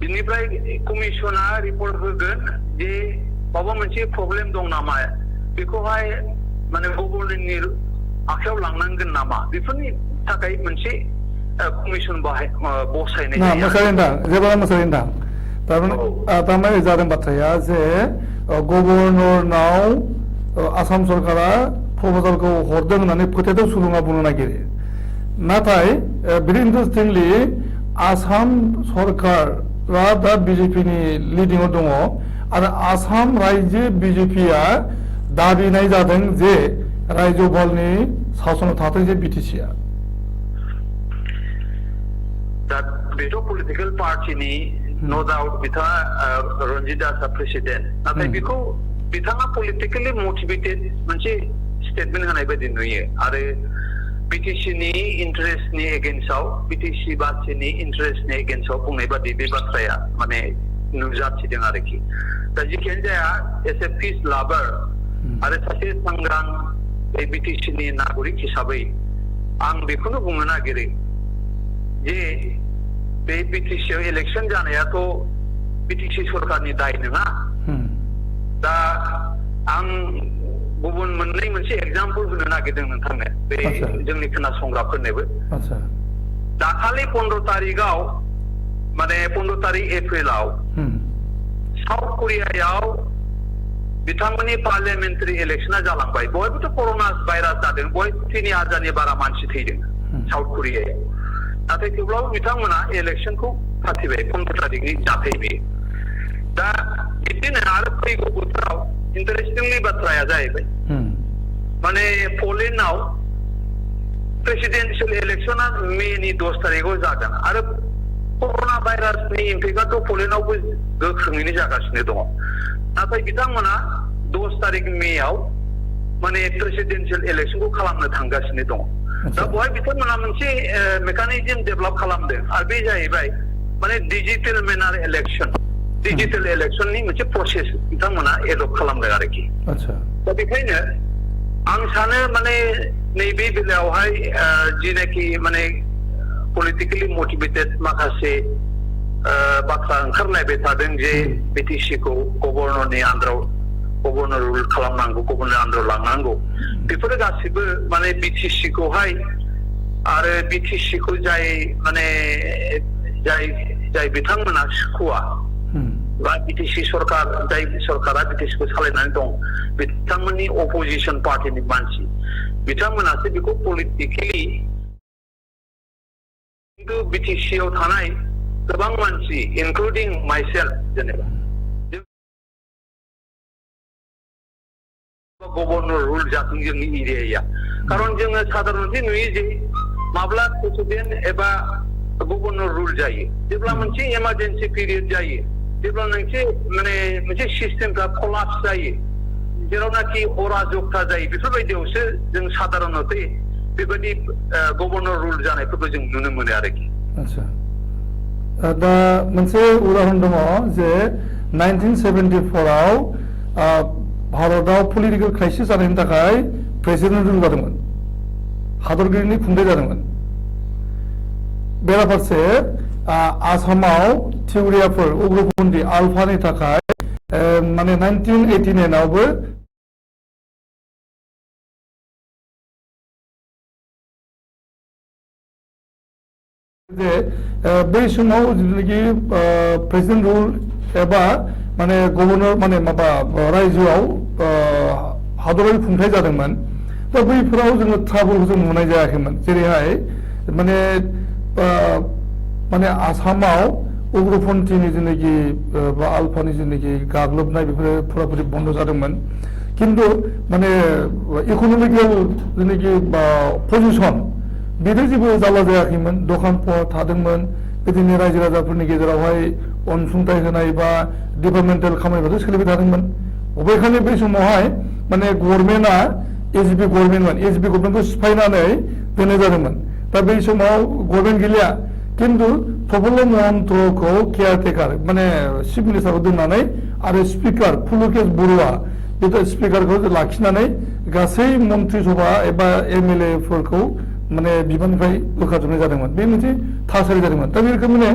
बिनिफ्राय कमिसना रिपर्ट होगोन जे माबा मोनसे प्रब्लेम दं नामा बेखौहाय माने गभर्नमेन्टनि आखायाव लांनांगोन नामा बेफोरनि थाखाय मोनसे कमिसन बसायनाय जायो मोसारिन्दा जेब्ला मोसारिन्दा थारमाने जादों बाथ्राया जे गभर्नरनाव आसाम सरकारा प्रप'जालखौ हरदों होननानै खोथायाथ' सुलुङा बुंनो नागिरो नाथाय भेरि इन्टारेस्टिंलि आसाम सरकारा दा बिजेपिनि लिडिंआव दङ आरो आसाम रायजो बिजेपिया दाबिनाय जादों जे रायजोपालनि सासनाव थाथों जे बिटिसिआ दा बेथ' पलिटिकेल पार्टिनि नो डाउट बिथाङा रन्जित दासआ प्रेसिडेन्ट नाथाय बेखौ बिथाङा पलिटिकेलि मटिभेटेड मोनसे स्टेटमेन्ट होनाय बायदि नुयो आरो बिटिसिनि इन्टारेस्टनि एगेन्स्टआव बिटिसि बासिनि इन्टारेस्टनि एगेन्स्टआव बुंनाय बादि बे बाथ्राया माने नुजाथिदों आरोखि दा जिखियानो जाया एस ए पिस लाभार आरो सासे सांग्रां बिटिसिनि नागरिक हिसाबै आं बेखौनो बुंनो नागिरो जे बे बिटिसिआव इलेक्शन जानायाथ' बिटिसि सरकारनि दाय नङा दा आं गुबुन मोनसे एग्जाम्पल होनो नागिरदों नोंथांनो बे जोंनि खोनासंग्राफोरनोबो दाखालि 15 तारिखआव माने 15 तारिख एप्रिलाव साउथ कोरियायाव बिथांमोननि पार्लियामेन्टारि इलेक्शना जालांबाय बयबोथ' कर'ना भाइरास जादों बय 3000नि बारा मानसि थैदों साउथ कोरियायाव नाथाय थेवब्लाबो बिथांमोना इलेक्शनखौ फाथिबाय 15 तारिखनि जाथाय बे दा बिदिनो आरो फैगौ बोथोराव इन्टारेस्टिंलि बाथ्राया जाहैबाय माने पोलेन्डआव प्रेसिडेन्सियेल इलेक्शना मेनि 10 तारिखआव जागोन आरो कर'ना भाइरासनि इम्पेक्टआथ' पोलेन्डआवबो गोख्रोङैनो जागासिनो दङ नाथाय बिथांमोना 10 तारिख मेआव माने प्रेसिडेन्सियेल इलेक्शनखौ खालामनो थांगासिनो दङ दा बहाय बिथांमोना मोनसे मेकानिजम डेभेलप खालामदों आरो बे जाहैबाय माने डिजिटेल मेनार इलेक्शन डिजिटेल इलेक्शननि मोनसे प्रसेस बिथांमोना एडप्ट खालामदों आरोखि दा बेखायनो आं सानो माने नैबे बेलायावहाय जिनाखि माने पलिटिकेलि मटिभेटेड माखासे बाथ्रा ओंखारलायबाय थादों जे बिटिसिखौ गभर्नरनि आन्दाराव गभर्नर रुल खालामनांगौ गभर्नर आन्दाराव लांनांगौ बेफोरो गासिबो माने बिटिसिखौहाय आरो बिटिसिखौ जाय माने जाय बिथांमोना सुखुवा बा बिटिसि सरकार जाय सरकारा बिटिसिखौ सालायनानै दं बिथांमोननि अपोजिशन पार्टीनि मानसि बिथांमोनासो बेखौ पलिटिकेलि खिन्थु बिटिसिआव थानाय गोबां मानसि इनक्लुडिं माइसेल्फ जेनेबा गवर्नर रुल जाथों जोंनि एरियाया खारन जोङो साधारनतै नुयो जे माब्ला प्रेसिडेन्ट एबा गवर्नर रुल जायो जेब्ला मोनसे इमारजेन्सि पिरियड जायो जेब्ला मोनसे सिस्टेमफ्रा कलाप्स जायो जेरावनाखि अराजकता जायो बेफोरबायदियावसो जों साधारनतै बेबायदि गवर्नर रुल जानायफोरखौ जों नुनो मोनो आरोखि आच्छा दा मोनसे उदाहरन दङ जे 1974 आव भारताव पलिटिकल क्राइसिस जानायनि थाखाय प्रेसिडेन्ट रुल जादोंमोन हादरगिरिनि खुंथाय जादोंमोन बेराफारसे आसामाव थिउरियाफोर उग्रपन्थी आलफानि थाखाय माने 1989 आवबो जे बै समाव जितुनिखि प्रेसिडेन्ट रुल एबा माने गवर्नर माने माबा रायजोआव हादरारि खुंथाय जादोंमोन दा बैफोराव जोङो ट्राबलखौ जों नुनाय जायाखैमोन जेरैहाय माने माने आसामाव उग्रपन्थीनि जितुनिखि बा आलफानि जितुनिखि गाग्लोबनाय बेफोरो फुराफुरि बन्द जादोंमोन किन्तु माने इकनमिकेल जितुनिखि पजिशन बेनो जेबो जारला जायाखैमोन दखान पहर थादोंमोन गोदोनि रायजो राजाफोरनि गेजेरावहाय अनसुंथाइ होनाय बा डिपार्टमेन्टेल खामानिफोरखौ सोलिबाय थादोंमोन बबेखानि बै समावहाय माने गभर्नमेन्टआ एसबि गभर्नमेन्टमोन एसबि गभर्नमेन्टखौ सिफायनानै दोननाय जादोंमोन दा बै समाव गभर्नमेन्ट गैलिया किन्तु प्रफुल्ल महन्तखौ केयारटेकार माने चिफ मिनिस्टारखौ दोननानै आरो स्पिकार पुलकेश बरुवा बे स्पिकारखौ लाखिनानै गासै मन्त्रि सभा एबा एमएलए फोरखौ माने बिबाननिफ्राय बोखारजोबनाय जादोंमोन बे मोनसे थासारि जादोंमोन दा बे रोखोमैनो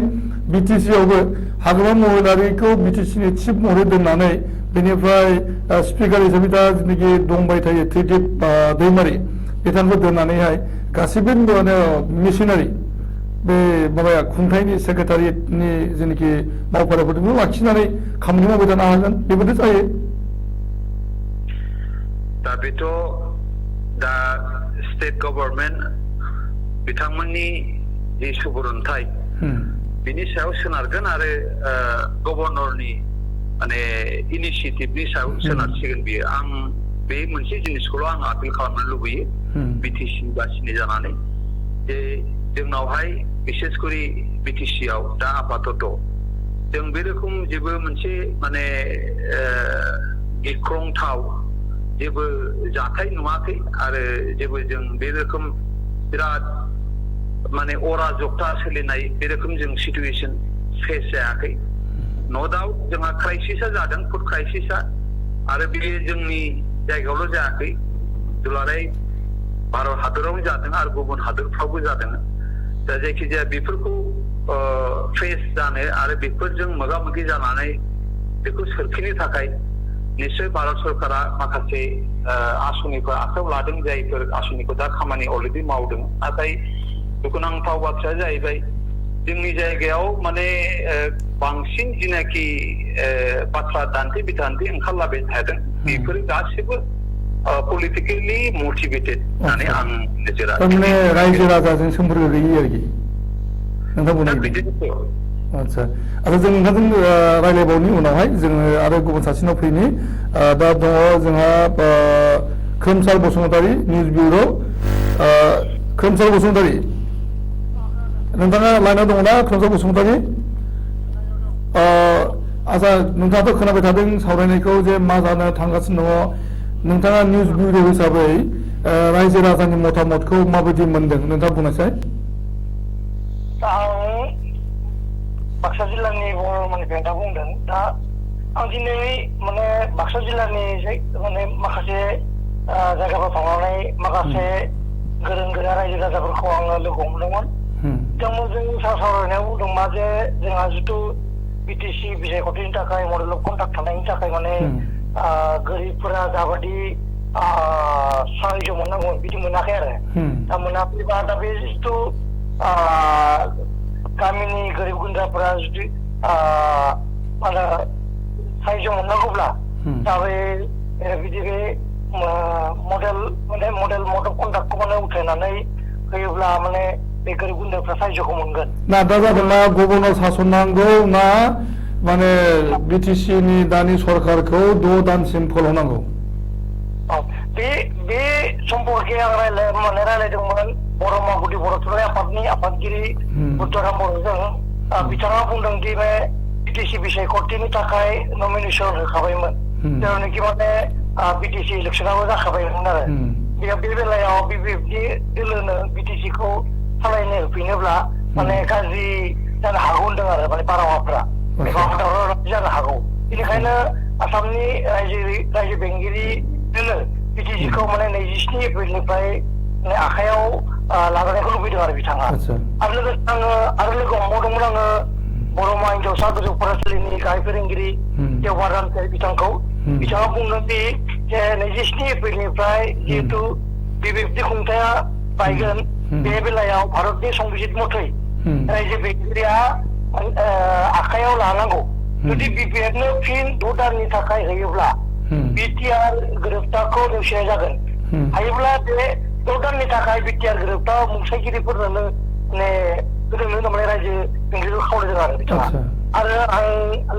बिटिसि आवबो हाग्रामा महिलारिखौ बिटिसिनि चिफ महरै दोननानै बेनिफ्राय स्पिकार हिसाबै दा जितुनिखि दंबाय थायो त्रिदिप दैमारि बिथांखौ दोननानैहाय गासैबो माने मिशनारि बे माबाया खुंथायनि सेक्रेटारियेटनि जेनाखि मावफारियाफोरखौ लाखिनानै खामानि मावबाय थानो हागोन बेबायदि जायो दा बेथ' दा स्टेट गभर्नमेन्ट बिथांमोननि जि सुबुरुन्थाय बिनि सायाव सोनारगोन आरो गभर्नरनि माने इनिशिएटिभनि सायाव सोनारसिगोन बियो आं बे मोनसे जिनिसखौल' आं आपिल खालामनो लुबैयो बिटिसि बासिनि जानानै जे जोंनावहाय बिसेसकरि बिटिसि आव दा आपातत जों बे रोखोम जेबो मोनसे माने गिख्रंथाव जेबो जाथाय नुवाखै आरो जेबो जों बे रोखोम बिराद माने अराजकता सोलिनाय बे रोखोम जों सिटुएसन फेस जायाखै नो डाउट जोंहा क्राइसिसआ जादों फुड क्राइसिसआ आरो बे जोंनि जायगायावल' जायाखै दुलाराय भारत हादरावनो जादों आरो गुबुन हादरफ्रावबो जादों दा जायखिजाया बेफोरखौ फेस जानो आरो बेफोरजों मोगा मोगि जानानै बेखौ सोरखिनो थाखाय निश्चय भारत सरकारा माखासे आसनिफोर आखायाव लादों जायफोर आसनिखौ दा खामानि अलरेडि मावदों नाथाय दुखुनांथाव बाथ्राया जाहैबाय जोंनि जायगायाव माने बांसिन जिनाखि बाथ्रा दान्थे बिदान्थे ओंखारलाबाय थादों बेफोरो गासिबो पलिटिकेलि मटिभेटेड होननानै आं नोजोर माने रायजो राजाजों सोमोन्दो गैयि आरोखि नोंथां बुंनाय आच्छा आरो जों नोंथांजों रायज्लायबावनि उनावहाय जोङो आरो गुबुन सासेनाव फैनि दा दङ जोंहा खोमसार बसुमतारी निउज बिउर' खोमसार बसुमतारी नोंथाङा लाइनाव दङ ना खोमसार बसुमतारी आच्छा नोंथाङाथ' खोनाबाय थादों सावरायनायखौ जे मा जानो थांगासिनो दङ नोंथाङा निउज बिउर' हिसाबै रायजो राजानि मतामतखौ माबायदि मोनदों नोंथाङा बुंनायसाय बाक्सा जिल्लानि बर'मानिफ्राय दा बुंदों दा आं दिनै माने बाक्सा जिल्लानि माने माखासे जायगाफोराव थांनानै माखासे गोरों गोरा रायजो राजाफोरखौ आङो लोगो हमदोंमोन बिथांमोनजों सावरायनायाव बुंदों मा जे जोंहा जिथु बिटिसि बिसायख'थिनि थाखाय मडेल अफ कन्डाक्ट थानायनि थाखाय माने गोरिबफोरा जाबादि साहायज मोननांगौमोन बिदि मोनाखै आरो दा मोनाखैबा दा बे जिथु गामिनि गोरिब गुन्द्राफोरा जुदि माने साइज मोननांगौब्ला दा बे बिदि बे मडेल कन्डाक्टखौ माने उथायनानै होयोब्ला माने बे गोरिब गुन्द्राफ्रा साइजखौ मोनगोन ना दा जादों ना गभर्नर सासन नांगौ ना माने बिटिसि नि दानि सरकारखौ 6 दानसिम फोलावनांगौ बे सम्पर्के आं रायलायदोंमोन बर' मागुदि बर' थुनलाइ आफादनि आफादगिरि बुद्धराम बर'जों बिथाङा बुंदों दि बे बिटिसि बिसायख'थिनि थाखाय नमिनेसन होखाबायमोन जेरावनोखि माने बिटिसि इलेक्सनाबो जाखाबायमोन आरो बे बेलायाव बिपिएफनि दोलोनो बिटिसिखौ सालायनो होफिनोब्ला माने गाज्रि जानो हागौ होनदों आरो माने बारहावाफ्रा जानो हागौ बेनिखायनो आसामनि रायजो बेंगिरि दोलो बिटिसिखौ माने 27 एप्रिलनिफ्राय आखायाव लाबोनायखौ लुबैदों आरो बिथाङा आरो लोगो हमबावदोंमोन आङो बर'मा हिनजावसा गोजौ फरायसालिनि गाहाय फोरोंगिरि देवबार रामचारि बिथाङा बुंदों दि जे 27 एप्रिलनिफ्राय जिहेतु बिपिएफनि खुंथाया बायगोन बे बेलायाव भारतनि संबिजित मथै रायजो बेंगिरिया आखायाव लानांगौ जुदि बिपिएफनो फिन 6 दाननि थाखाय होयोब्ला बिटिआर गोरोबथाखौ नेवसिनाय जागोन हायोब्ला बे 6 दाननि थाखाय बिटिआर गोरोबथा मुंसाइगिरिफोरनो होदोंनो माने रायजो बेंगिरिखौ खावलायदों आरो बिथाङा आरो आं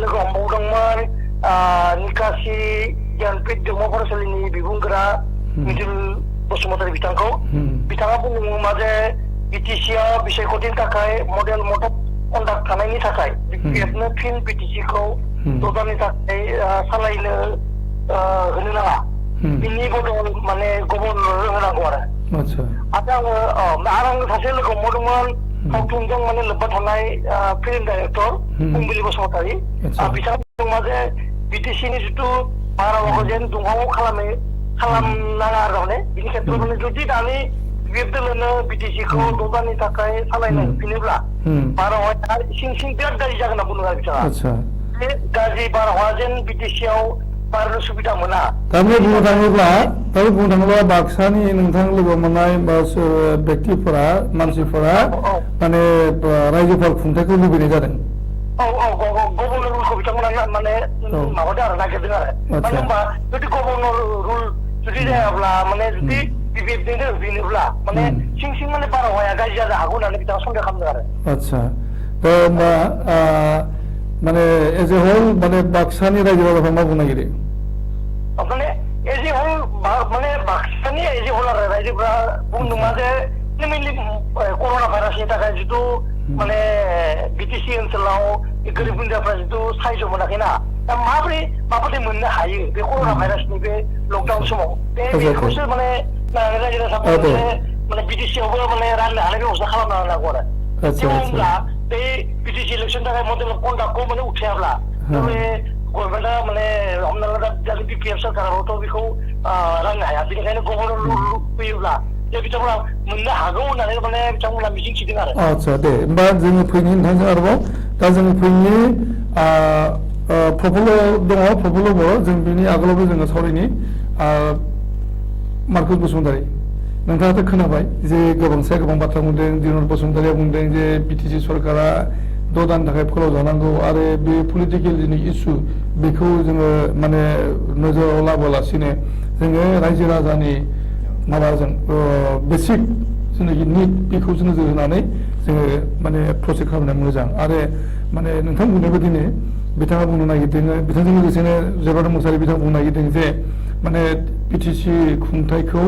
लोगो हमबावदोंमोन निकासि गियानपीठ जौमा फरायसालिनि बिबुंगोरा मिथिल बसुमतारी बिथाङा बुंदोंमोन मा जे बिटिसिआव बिसायख'थिनि थाखाय मडेल कन्डाक्ट थानायनि थाखाय बिपिएफनो फिन बिटिसिखौ 6 दाननि थाखाय सालायनो होनो नाङा बिनि बदल माने गभर्नर होनांगौ आरो आङो सासे लोगो हमबावदोंमोन सावथुनजों माने लोब्बा थानाय फिल्म डाइरेक्टर फुंबिलि बसुमतारी बिथाङा बुंदों मा जे बिटिसिनि जिथु बारहावाखौ जेन दुंहाव खालामनाङा आरो माने बिनि खेत्रआव माने जुदि दानि बिपिएफ दोलोनो बिटिसिखौ 6 दाननि थाखाय सालायनो होफिनोब्ला बारहावाया सिं बिराद गाज्रि जागोन होनना बुंदों आरो बिथाङा बे गाज्रि बारहावा जेन बिटिसिआव बारनो सुबिदा मोना थारमाने बुंनो थाङोब्ला बाक्सानि नोंथां लोगो मोननाय व्यक्तिफोरा मानसिफोरा माने रायजोफोर खुंथायखौ लुबैनाय जादों गभर्नर रुलखौ बिथांमोना माने माबादों आरो नागिरदों आरो मानो होनबा जुदि गभर्नर रुल जुदि जायाब्ला माने जुदि बिपिएफजोंनो होफिनोब्ला माने सिं माने बारहावाया गाज्रि जानो हागौ होननानै बिथाङा सन्देह खालामदों आरो आदसा होमबा माने एज ए होल माने बाक्सानि रायजो राजाफ्रा मा बुंनो नागिरो माने एज ए होल माने बाक्सानि एज ए होल आरो रायजोफ्रा बुंदों मा जे मेनलि कर'ना भाइरासनि थाखाय जिथु माने बिटिसि ओनसोलाव गोरिब गुन्द्राफ्रा जिथु साइज मोनाखैना दा माबोरै मोननो हायो बे कर'ना भाइरासनि बे लकडाउन समाव बेखौसो माने रायजो राजाफोरा माने बिटिसिआवबो माने राननो हानाय बेबस्था खालामना होनांगौ आरो होमब्ला बे बिटिसि इलेक्सन थाखाय मडेल कन्डाक्टखौ माने उठायाब्ला बे गभर्नमेन्टआ माने हमना ला दा बिपिएफ सरकाराबोथ' बेखौ राननो हाया बेनिखायनो गभर्नर रुल फैयोब्ला बिथांमोना मोननो हागौ होननानै माने बिथांमोना मिजिंथिदों आरो आदसा दे होमबा जोङो फैनि नोंथांजों आरोबाव दा जोङो फैनि प्रफुल्ल बर' जों बिनि आगोलावबो जोङो सावरायनि मार्कुस बसुमतारी नोंथाङाथ' खोनाबाय जे गोबां बाथ्रा बुंदों दिनर बसुमतारीया बुंदों जे बिटिसि सरकारा 6 दाननि थाखाय फोलावजानांगौ आरो बे पलिटिकेल जिनि इसु बेखौ जोङो माने नोजोराव लाबोलासिनो जोङो रायजो राजानि माबाजों बेसिक जेनाखि निड बेखौ नोजोर होनानै जोङो माने प्रसेस खालामनाया मोजां आरो माने नोंथां बुंनाय बायदिनो बिथाङा बुंनो नागिरदों बिथांजों लोगोसेनो जयप्रकाश मुसाहारि बिथाङा बुंनो नागिरदों जे माने बिटिसि खुंथायखौ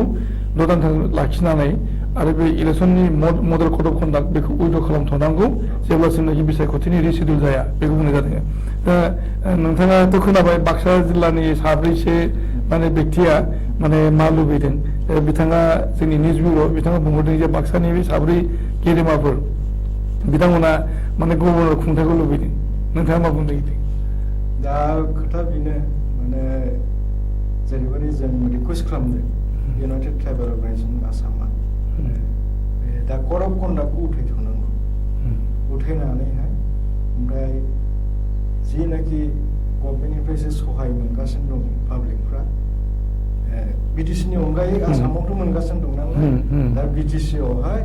6 दान लाखिनानै आरो बे इलेक्सननि मडेल कड अफ कन्डाक्ट बेखौ उइड्र खालामथ'नांगौ जेब्लासिमनाखि बिसायख'थिनि रिसिडिउल जाया बेखौ बुंनाय जादों दा नोंथाङाथ' खोनाबाय बाक्सा जिल्लानि साब्रैसो माने व्यक्तिया माने मा लुबैदों बिथाङा जोंनि निउज बिउर' बिथाङा बुंहरदों जे बाक्सानि बे साब्रै गेदेमाफोर बिथांमोना माने गभर्नर खुंथायखौ लुबैदों नोंथाङा मा बुंदों दा खोथा बेनो माने जेरैबायदि जों रिकुवेस्ट खालामदों इउनाइटेड ट्राइबेल अर्गानाइजेसन आसामा दा कड अफ कन्डाक्टखौ उथायथ'नांगौ उथायनानैहाय ओमफ्राय जिनाखि गभर्नमेन्टनिफ्रायसो सहाय मोनगासिनो दं पाब्लिकफ्रा बिटिसिनि अनगायै आसामावथ' मोनगासिनो दं नालाय दा बिटिसिआवहाय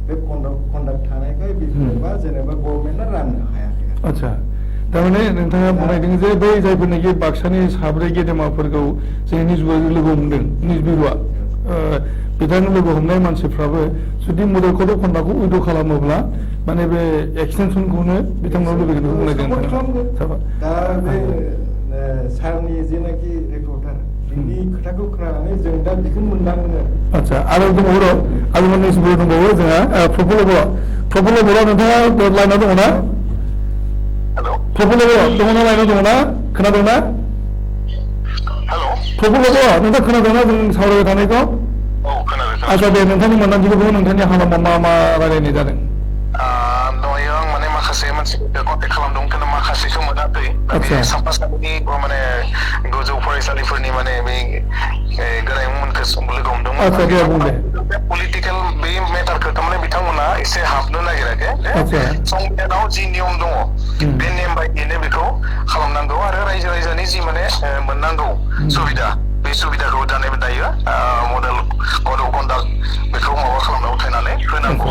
बे कन्डाक्ट थानायखाय बिपिएफआ जेनेबा गभर्नमेन्टआ राननो हायाखै आदसा थारमाने नोंथाङा बुंनायदों जे बै जायफोरनाखि बाक्सानि साब्रै गेदेमाफोरखौ जोंनि निजुआ लोगो हमदों निज बिरुआ बिथांनि लोगो हमनाय मानसिफ्राबो जुदि मडेल कड अफ कन्डाक्टखौ उइद्र' खालामोब्ला माने बे एक्सटेनसनखौनो बिथांमोनाव लुबैगोन बुंनायदों दा बे सारनि जेनाखि रिपर्टार बिनि खोथाखौ खोनानानै जों दा बेखौनो मोनदाङो आदसा आरो दंबावो आरो मोननैसो दंबावो जोंहा प्रफुल्ल बर' नोंथाङा लाइनाव दङ ना प्रफुल्ल बर' दङ ना लाइनाव दङ ना खोनादोंना प्रफुल्ल बर' नोंथाङा खोनादोंना जों सावरायबाय थानायखौ आदसा दे नोंथांनि मोनदांथिखौ नोंथांनि हालामाव मा मा रायलायनाय जादों दहायो आं माने माखासे मानसिफोरखौ कन्टेक्ट खालामदोंमोन खिन्थु माखासेखौ मोनाखै बे साफा साफानि माने गोजौ फरायसालिफोरनि माने बे गोरायुंमोनखौ लोगो हमदोंमोन पलिटिकेल बे मेटारखौ थारमाने बिथांमोना एसे हाबनो नागिराखै संबिधानाव जि नियम दङ बे नेम बायदियैनो बेखौ खालामनांगौ आरो रायजो राजानि जि माने मोननांगौ सुबिदा बे सुबिदाखौ दायो मडेल कड अफ कन्डाक्ट बेखौ माबा खालामना उथायनानै होनांगौ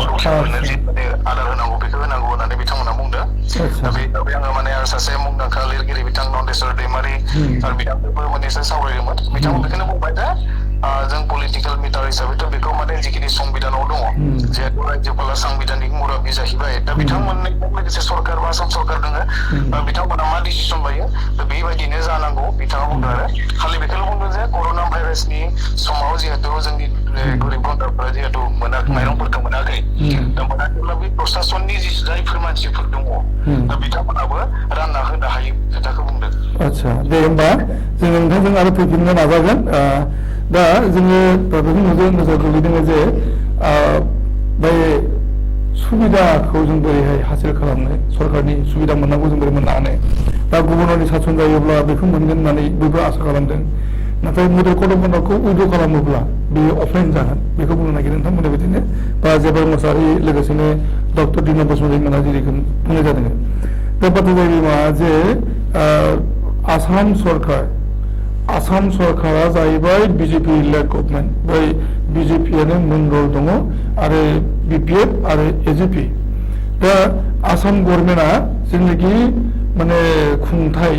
जि माने आदार होनांगौ बेखौ होनांगौ होननानै बिथांमोना बुंदों दा बे हिसाबै आङो माने आरो सासे मुंदांखा लिरगिरि बिथां नन्देस्वर दैमारि आरो बिथांजोंबो माने एसे सावरायदोंमोन बिथांमोन बेखौनो बुंबाय दा जों पलिटिकेल मिटार हिसाबैथ' बेखौ माने जिखिनि संबिधानाव दङ जिहेतु रायजोपाला सांबिधानिक मुरब्बि जाहैबाय दा बिथांमोननि लोगोसे सरकार बा आसाम सरकार दङ बिथांमोना मा डिसिसन लायो दा बेबायदिनो जानांगौ बिथाङा बुंदों आरो खालि बेखौल' बुंदों जे कर'ना भाइरासनि समाव जिहेतु जोंनि गोरिब गुन्द्राफोरा जिहेतु माइरंफोरखौ मोनाखै दा मोनाखैब्ला बे प्रसासननि जायफोर मानसिफोर दङ दा बिथांमोनाबो रानना होनो हायो खोथाखौ बुंदों आदसा दे होमबा जों नोंथांजों आरो फैफिननो नाजागोन दा जोङो बेखौ नोजोर गोग्लैदों जे बे सुबिदाखौ जों बोरैहाय हासिल खालामनो सरकारनि सुबिदा मोननांगौ जों बोरै मोननो हानो दा गुबुनारि सासन जायोब्ला बेखौ मोनगोन होननानै बयबो आसा खालामदों नाथाय मडेल कड अफ कन्डाक्टखौ उइद्र' खालामोब्ला बेयो अफलाइन जागोन बेखौ बुंनो नागिरो नोंथां बुंनाय बायदिनो बा जेबो मोसाहारि लोगोसेनो डक्टर दिना बसुमतारी मोना जेरैखौ बुंनाय जादों दा बाथ्रा जाहैबाय मा जे आसाम सरकारा जाहैबाय बिजेपि लेड गभर्नमेन्ट बै बिजेपियानो मेन रल दङ आरो बिपिएफ आरो एजेपि दा आसाम गभर्नमेन्टआ जेनाखि माने खुंथाय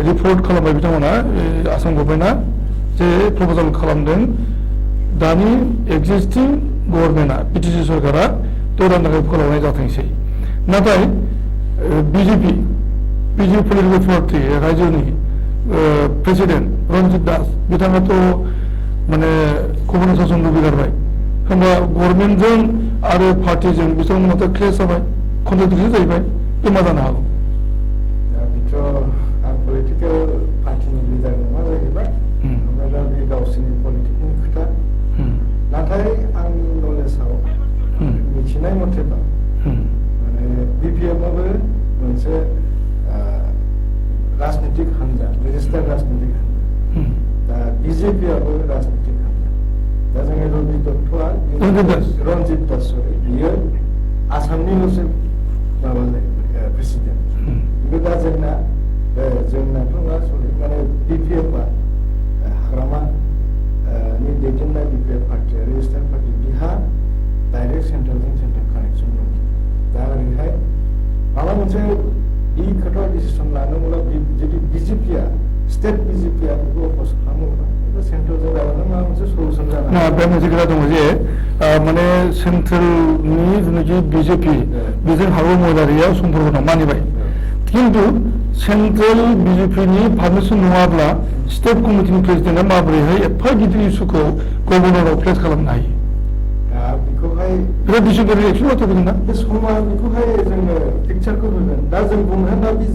रिपर्ट खालामबाय बिथांमोना आसाम गभर्नमेन्टआ जे प्रप'जाल खालामदों दानि एक्जिस्टिं गभर्नमेन्टआ बिटिसि सरकारा 10 दाननि थाखाय फोलावनाय जाथोंसै नाथाय बिजेपि पलिटिकेल पार्टि रायजोनि प्रेसिडेन्ट रन्जित दास बिथाङाथ' माने कमिउनिस्ट शासन लुबैगारबाय होमबा गभर्नमेन्टजों आरो पार्टिजों बिथांमोनाथ' क्लेश जाबाय कन्ट्राडिक्सन जाहैबाय बे मा जानो हागौ पलिटिकेल पार्टिनि लिडार नङा जाहैबाय ओमफ्राय दा बे गावसोरनि पलिटिकनि खोथा नाथाय आंनि नलेजाव मिथिनाय मथेबा माने बिपिएफआबो मोनसे राजनितिक हान्जा रेजिस्टार्ड राजनितिक हान्जा दा बिजेपिआबो राजनितिक हान्जा दा जोंनि रबि दत्तआ रन्जित दास बियो आसामनिल'सो माबा जाहैबाय प्रेसिडेन्ट खिन्थु दा जोंनाथ' मा सरि माने बिपिएफआ हाग्रामा नि दैदेननाय बिपिएफ पार्टिया रेजिस्टार्ड पार्टि बिहा डाइरेक्ट सेन्ट्रेलजों सेन्ट्रेल कानेक्सन दं दा ओरैहाय माबा मोनसे इ खोथा डिसिसन लानोब्ला जुदि बिजेपिआ स्टेट बिजेपिआ बेखौ अप'ज खालामोब्ला सेन्ट्रेलजों लानानै माबा मोनसे सलुसन जानो बे मोनसे खोथा दङ जे माने सेन्ट्रेलनि जेनाखि बिजेपि बेजों हागौ महिलारिया सम्पर्क दं मानिबाय किन्तु सेन्ट्रेल बिजेपिनि पारमिसन नङाब्ला स्टेट कमिटिनि प्रेसिडेन्टआ माबोरैहाय एफा गिदिर इस्युखौ गभर्नराव प्लेस खालामनो हायो बेखौहाय बिराद डिसिप्लिनारि एक्सन लाथ'गोन ना बे समा बेखौहाय जोङो पिक्चारखौ होगोन दा जों बुंनो दा बे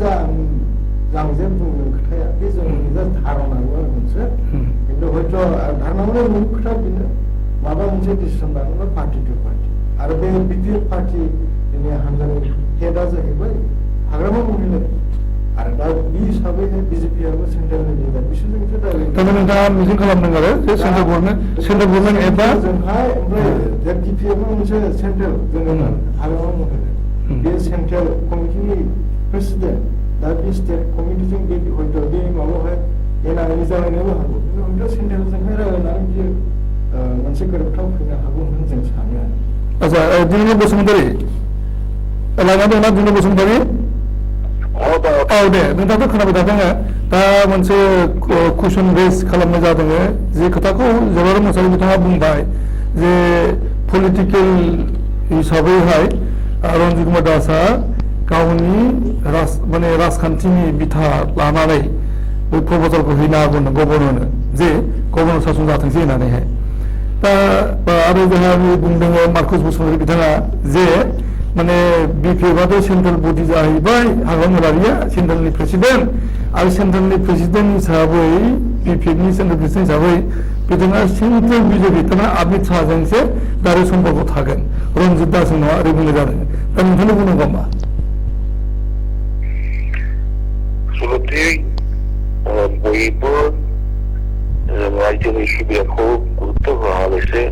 आं जे बुंदों खोथाया बे जोंनि जास्ट धारणाबो मोनसे खिन्थु हयथ' धारणायावनो नों खोथा बेनो माबा मोनसे डिसिसन लानोब्ला पार्टि टु पार्टि आरो बे बिपिएफ पार्टिनि हान्जानि हेडआ जाहैबाय हाग्रामा महिलारि आरो दा बे हिसाबै बिजेपिआबो सेन्ट्रेलनि लिडार बिसोरजोंसो डाइरेक्ट नोंथाङा मिजिं खालामदों आरो जे सेन्ट्रेल गभर्नमेन्ट एबा जोंहाय ओमफ्राय जे बिपिएफआ मोनसे सेन्ट्रेल जोङो हाग्रामा महिलारि बे सेन्ट्रेल कमिटिनि प्रेसिडेन्ट दा बे स्टेट कमिटिजों बे हयथ' बे माबायावहाय एना एनि जालायनोबो हागौ हयथ' सेन्ट्रेलजोंहाय रायज्लायनानै बियो मोनसे गोरोबथाव फैनो हागौ होननानै जों सानो आरो आदसा दिनेश बसुमतारी लाइनाव दंना दिनेश बसुमतारी दे नोंथाङाथ' खोनाबाय थादों दा मोनसे कुइसन रेज खालामनाय जादों जे खोथाखौ जवाहर मुसाहारि बिथाङा बुंबाय जे पलिटिकेल हिसाबैहाय रन्जित कुमार दासआ गावनि माने राजखान्थिनि बिथा लानानै बे प्रप'जालखौ हैनो हागौ गभर्नरनो जे गभर्नर सासन जाथोंसै होननानैहाय दा आरो जोंहा बुंदों मार्कस बसुमतारी बिथाङा जे माने बिपिएफआथ' सेन्ट्रेल बडि जाहैबाय हाग्रामा महिलारिया सेन्ट्रेलनि प्रेसिडेन्ट आरो सेन्ट्रेलनि प्रेसिडेन्ट हिसाबै बिपिएफनि सेन्ट्रेल प्रेसिडेन्ट हिसाबै बिथाङा सेन्ट्रेल बिजेपि थारमाने अमित शाहजोंसो दाइरेक्ट सम्पर्क थागोन रन्जित दासजों नङा ओरै बुंनाय जादों दा नोंथांनि बुंनांगौ मा आसलथे बयबो रायजोनि सुबिदाखौ गुरुत्व होआलासे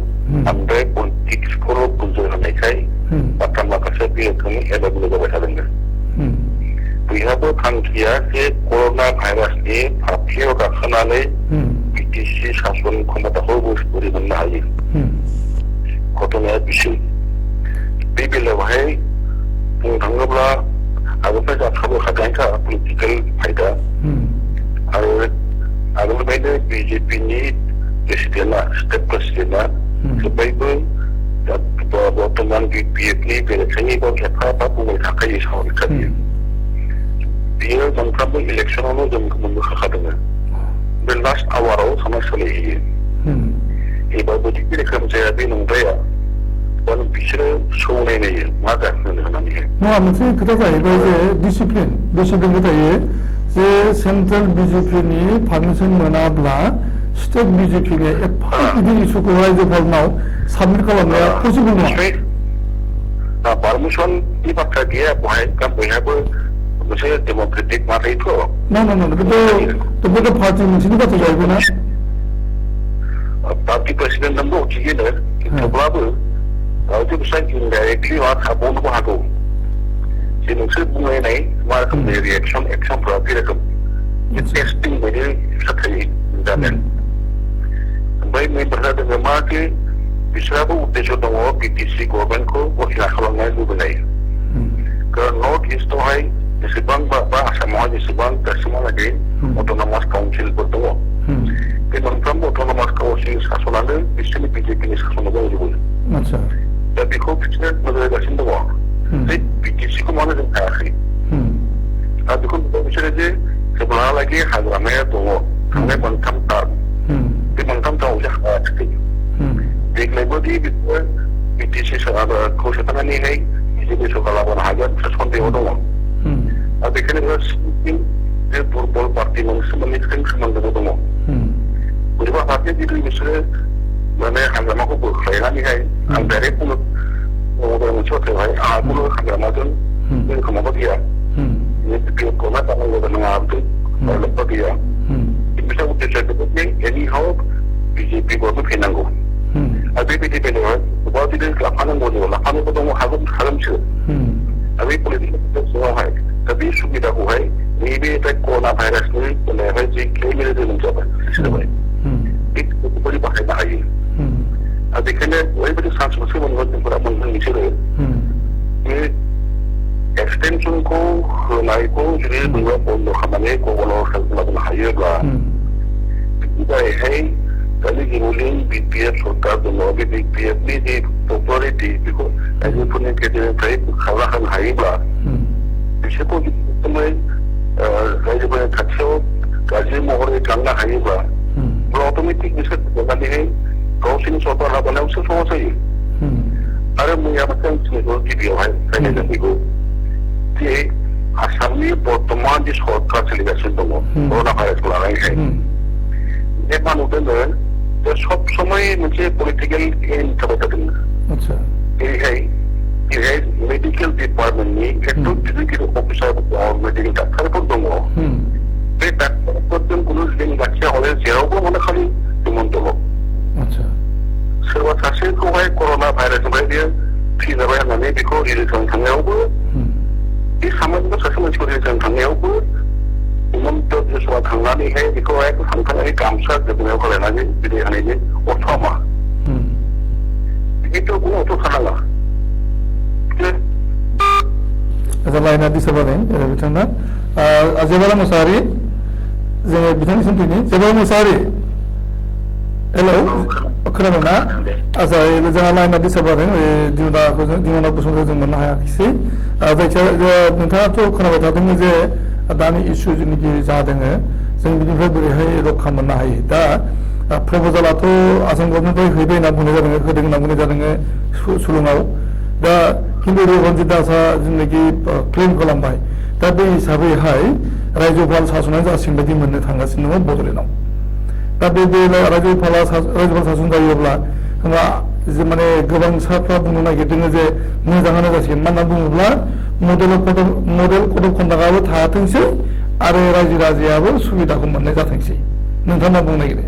बांद्राय पलिटिक्सखौल' बुंजो होनायखाय बाथ्रा माखासे बे रोखोमनि एभेलेबल जाबाय थादों बयहाबो थांखिया जे कर'ना भाइरासनि फाफ्लियाव गाखोनानै बिटिसि सासन क्षमताखौ बोरै मोननो हायो घटनाया बिसोर बे बेलायावहाय बुंनो थाङोब्ला आगोलनिफ्राय जाखाबोखानायखा पलिटिकेल फायदा आरो आगोलनिफ्रायनो बिजेपिनि प्रेसिडेन्टआ स्टेट प्रेसिडेन्टआ जोब्बायबो बर्तमान बिपिएफनि बेरेखायै एफा बुंबाय थाखायो सावरायखायो बियो मोनफ्रोमबो इलेक्सनावनो जों मोनबोखादों बे लास्ट आवाराव साना सोलायहैयो एबारबो थिग रोखोम जाया बे नंद्राया बिसोरो सौनाय नायो मा जाखो होननानैहाय नङा मोनसे खोथा जाहैबाय जे डिसिप्लिन थायो जे सेन्ट्रेल बिजेपिनि पारमिसन मोनाब्ला स्टेट बिजेपिनि एफा गिदिर इस्युखौ रायजोफोरनाव साबमिट खालामनाया पसिबल नङा पारमिसननि बाथ्रा गैया बहाय बयहाबो मोनसे डेम'क्रेटिक माथायथ' बेथ' पार्टि मोनसेनि बाथ्रा जाहैबाय ना पार्टि प्रेसिडेन्ट नंगौ थिगैनो थेवब्लाबो रावजों इनडाइरेक्टलि माबा थाबावनोबो हागौ जे नोंसोर बुंनाय मा रोखोमनि एक्सनफोरा बे रोखोम टेस्टिं बायदि जाखायो जादों ओमफ्राय मेन बाथ्रा दङ मा कि बिसोरहाबो उद्देश्य दङ बिटिसि गभर्नमेन्टखौ गठिना खालामनाय लुबैनाय कारण नर्थ इस्टआवहाय जेसेबां बा आसामावहाय जेसेबां दासिमहालागै अट'नमास काउन्सिलफोर दङ बे मोनफ्रोमबो अट'नमास काउन्सिल सासनानो बिसोरनि बिजेपिनि सासनाव दंजोबो दा बेखौ बिसोरो नोजोर होगासिनो दङ जे बिटिसिखौ मानो जों हायाखै दा बेखौ बिसोरो जे जेब्लाहालागै हाग्रामाया दङ थांनाय मोनथाम टार्म बे मोनथाम टार्मावसो हायाखै देग्लायबोदि बिसोर बिटिसि खौ सोखानानैहाय बिजेपि सरकार लाबोनो हागोन सन्देहआव दङ दा बेखायनो जे दुर्बल पार्टिमोन सोमोन्दोबो दङ बोरैबा फारसे जुदि बिसोरो माने हाग्रामाखौ बोख्लायनानैहाय आं डाइरेक्ट बुंनो मोनसे बाथ्रायावहाय आंहा खुनु हाग्रामाजों बे रोखोमाबो गैया गभर्नमेन्ट जानांगौ नङा लोब्बा गैया बिसोर उद्देश्य बेबायदि एनि हाउ बिजेपि गभर्नमेन्ट फैनांगौ आरो बेबायदि बेलायावहाय गोबां जुदि लाफानांगौ लाफानोबो दङ हागोनसो आरो बे पलिटिकेल सिङावहाय दा बे सुबिदाखौहाय नैबे कर'ना भाइरासनि बेलायावहाय जे खेलिमेलि जोनोम जाबाय बेफोरबायदि बाहायनो हायो आरो बेखायनो ओरैबायदि चान्स मोनसे मोनगोन जोंफोरा मोनगोन बिसोरो बे एक्सटेनसनखौ होनायखौ जुदि बयबो बन्द' खालामनानै गभर्नर लाबोनो हायोब्ला बिदिहाय दानि रुलिं बिपिएफ सरकार दङ बे बिपिएफनि जे पपुलारिटि बेखौ रायजोफोरनि गेजेरनिफ्राय बोखारना होनो हायोब्ला बिसोरखौ एकदमै रायजोफोरनि खाथियाव गाज्रि महरै लांनो हायोब्ला अट'मेटिक बिसोर देरनानैहाय गावसोरनि सरकार लाबोनायावसो सहज जायो आरो मैया मोनसे मिथिनायखौ गिबियावहाय रायज्लायदों बेखौ जे आसामनि बर्तमान जे सरकार सोलिगासिनो दङ कर'ना भाइरासखौ लानानैहाय बे मा नुदोंमोन जे सब समय मोनसे पलिटिकेल एम थाबाय थादों जेरैहाय मेडिकेल डिपार्टमेन्टनि एकदम गिदिर गिदिर अफिसार दङ मेडिकेल डाक्टारफोर दङ बे डाक्टारफोरजों कुनु लिंक लाखिया हले जेरावबो माने खालि सोमोन्दो दङ सोरबा सासेखौहाय कर'ना भाइरासनिफ्राय बेयो थैजाबाय होननानै बेखौ रिलिज खालामनो थांनायावबो बे सामान्य सासे मानसिखौ रिलिज खालामनो थांनायावबो हिमन्त बिश्वआ थांनानैहाय बेखौहाय थांखांनानै गामसा जोबनायाव खालायनानै बिदाय होनायनि अर्थ मा बिदिथ' कुनु अर्थ थानाङा लाइना दिसाबाय बिथांना जेबाला मुसाहारि जोङो बिथांनिसिम फैनि जेबाला मुसाहारि हेलौ खोनादों ना आच्छा जोंहा लाइना डिस्टार्ब जादों दिमना बसुमतारी जों मोननो हायाखिसै जायखिजाया नोंथाङाथ' खोनाबाय थादों जे दानि इसु जेनाखि जादों जों बिनिफ्राय बोरैहाय रैखा मोननो हायो दा प्रप'जालाथ' आसाम गभर्नमेन्टनिफ्राय हैबाय होनना बुंनाय जादों होदों होनना बुंनाय जादों सुलुङाव दा खिन्थु रन्जित दासआ जेनाखि क्लेम खालामबाय दा बे हिसाबैहाय रायजोपाल सासना जासिगोन बायदि मोननो थांगासिनो दङ बड'लेण्डआव दा बे रायजोपाल सासन जायोब्ला होनबा माने गोबां साफ्रा बुंनो नागिरदों जे मोजाङानो जासिगोन मानो होनना बुङोब्ला मडेल कड अफ कन्डाक्टआबो थाथोंसै आरो रायजो राजायाबो सुबिदाखौ मोननाय जाथोंसै नोंथाङा मा बुंनो नागिरो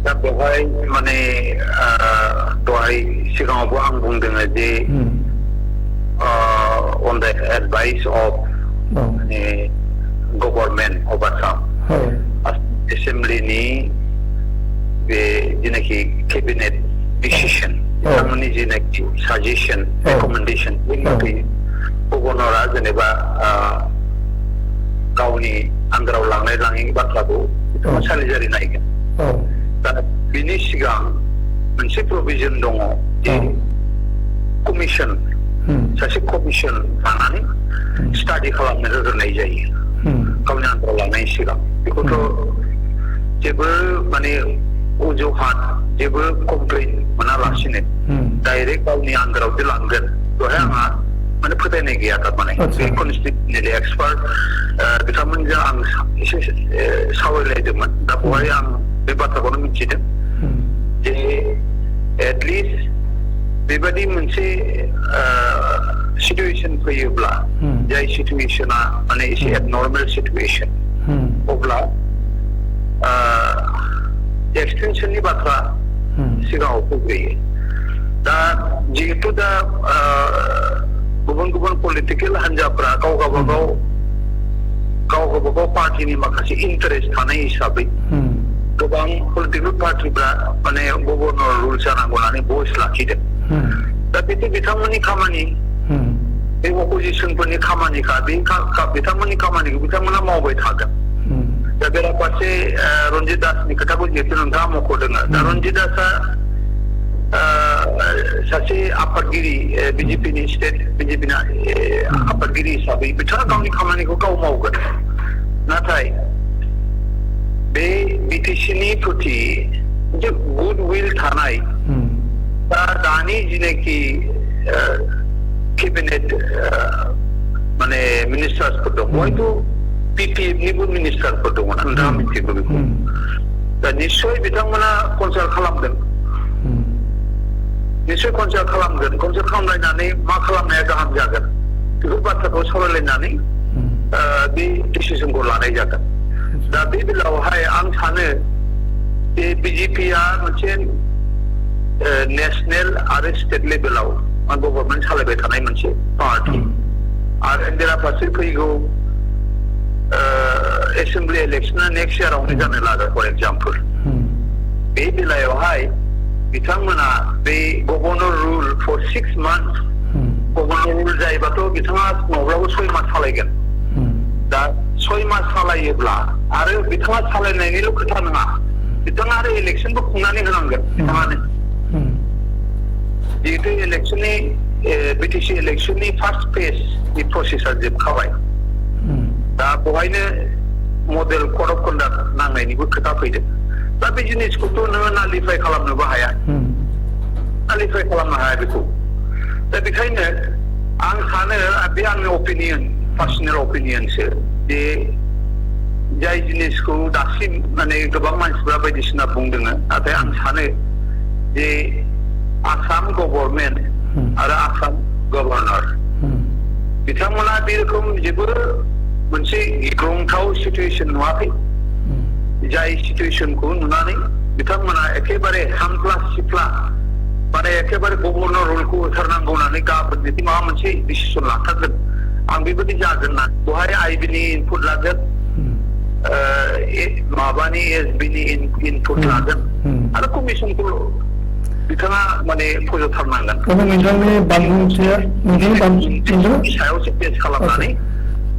दा बेवहाय माने दहाय सिगाङावबो आं बुंदों जे on the advice of government of Assam assembly ni be jinaki cabinet decision bitamani jinaki suggestion recommendation jinaki governor jeneba gaवनि आन्दाराव लांनाय लाङि बाथ्राखौ बिथाङा सालिजारि नायगोन दा बिनि सिगां मोनसे प्रभिजन दङ जे कमिसन सासे कमिसन लानानै स्टाडि खालामनो होग्रोनाय जायो गावनि आन्दाराव लांनायनि सिगां बेखौथ' जेबो माने अजुहात जेबो कमप्लेन मोनालासिनो डाइरेक्ट गावनि आन्दाराव जे लांगोन बेवहाय आंहा माने फोथायनाय गैया थारमाने बे कनस्टिटिउसनेल एक्सपार्ट बिथांमोनजों आं एसे सावरायलायदोंमोन दा बेवहाय आं बे बाथ्राखौनो मिथिदों जे एटलिस्ट बेबायदि मोनसे सिटुएशन फैयोब्ला जाय सिटुएशना माने एसे एबनर्मेल सिटुएशन अब्ला एक्सटेनसननि बाथ्रा सिगाङाव फैग्रोयो दा जिहेतु दा गुबुन गुबुन पलिटिकेल हान्जाफ्रा गाव गावबागाव पार्टिनि माखासे इन्टारेस्ट थानाय हिसाबै गोबां पलिटिकेल पार्टिफ्रा माने गभर्नर रुल जानांगौ होननानै भइस लाखिदों दा बेथ' बिथांमोननि खामानि बे अपोजिसनफोरनि खामानिखा बे बिथांमोननि खामानिखौ बिथांमोना मावबाय थागोन दा बेराफारसे रन्जित दासनि खोथाखौ जिहेतु नोंथाङा मख'दों दा रन्जित दासआ सासे आफादगिरि बिजेपिनि स्टेट बिजेपिनि आफादगिरि हिसाबै बिथाङा गावनि खामानिखौ गाव मावगोन नाथाय बे बिटिसिनि प्रति मोनसे गुड उइल थानाय दा दानि जिनाखि केबिनेट माने मिनिस्टार्सफोर दं हयथ' पिपिएफनिबो मिनिस्टारफोर दङ नोंथाङा मिथिगौ बेखौ दा निस्सय बिथांमोना कनसाल्ट खालामदों निस्सय कनसाल्ट खालामलायनानै मा खालामनाया गाहाम जागोन बेफोर बाथ्राखौ सावरायलायनानै बे डिसिजनखौ लानाय जागोन दा बे बेलायावहाय आं सानो जे बिजेपिआ मोनसे नेशनेल आरो स्टेट लेभेलाव गभर्नमेन्ट सालायबाय थानाय मोनसे पार्टि आरो बेराफारसे फैगौ एसेम्बलि इलेक्सना नेक्स्ट इयारावनो जानो लागोन फर एग्जाम्पल बे बेलायावहाय बिथांमोना बे governor rule for 6 months governor rule जायोबाथ' बिथाङा माब्लाबो 6 मास सालायगोन दा 6 मास सालायोब्ला आरो बिथाङा सालायनायनिल' खोथा नङा बिथाङा आरो इलेक्सनबो खुंनानै होनांगोन बिथाङानो जिहेतु इलेक्सननि बिटिसि इलेक्सननि फार्स्ट फेजनि प्रसेसा जोबखाबाय दा बेवहायनो मडेल कड अफ कन्डाक्ट नांनायनिबो खोथा फैदों दा बे जिनिसखौथ' नोङो नालिफाइ खालामनोबो हाया बेखौ दा बेखायनो आं सानो बे आंनि अपिनियन पार्सनेल अपिनियनसो जे जाय जिनिसखौ दासिम माने गोबां मानसिफ्रा बायदिसिना बुंदों नाथाय आं सानो जे आसाम गभर्नमेन्ट आरो आसाम गभर्नर बिथांमोना बे रोखोम जेबो मोनसे गिख्रंथाव सिटुएशन नुवाखै जाय सिटुएशनखौ नुनानै बिथांमोना एखेबारे हामफ्ला सिफ्ला माने एखेबारे गभर्नर रुलखौ होथारनांगौ होननानै गाबोन जुदि माबा मोनसे डिसिसन लाथारगोन आं बेबायदि जागोन ना बेवहाय आइबिनि इनपुट लागोन माबानि एसबिनि इनपुट लागोन आरो कमिसनखौ बिथाङा माने फोजोबथारनांगोन नोंथांनि बानबुंथिया नोंथांनि सायावसो बेस खालामनानै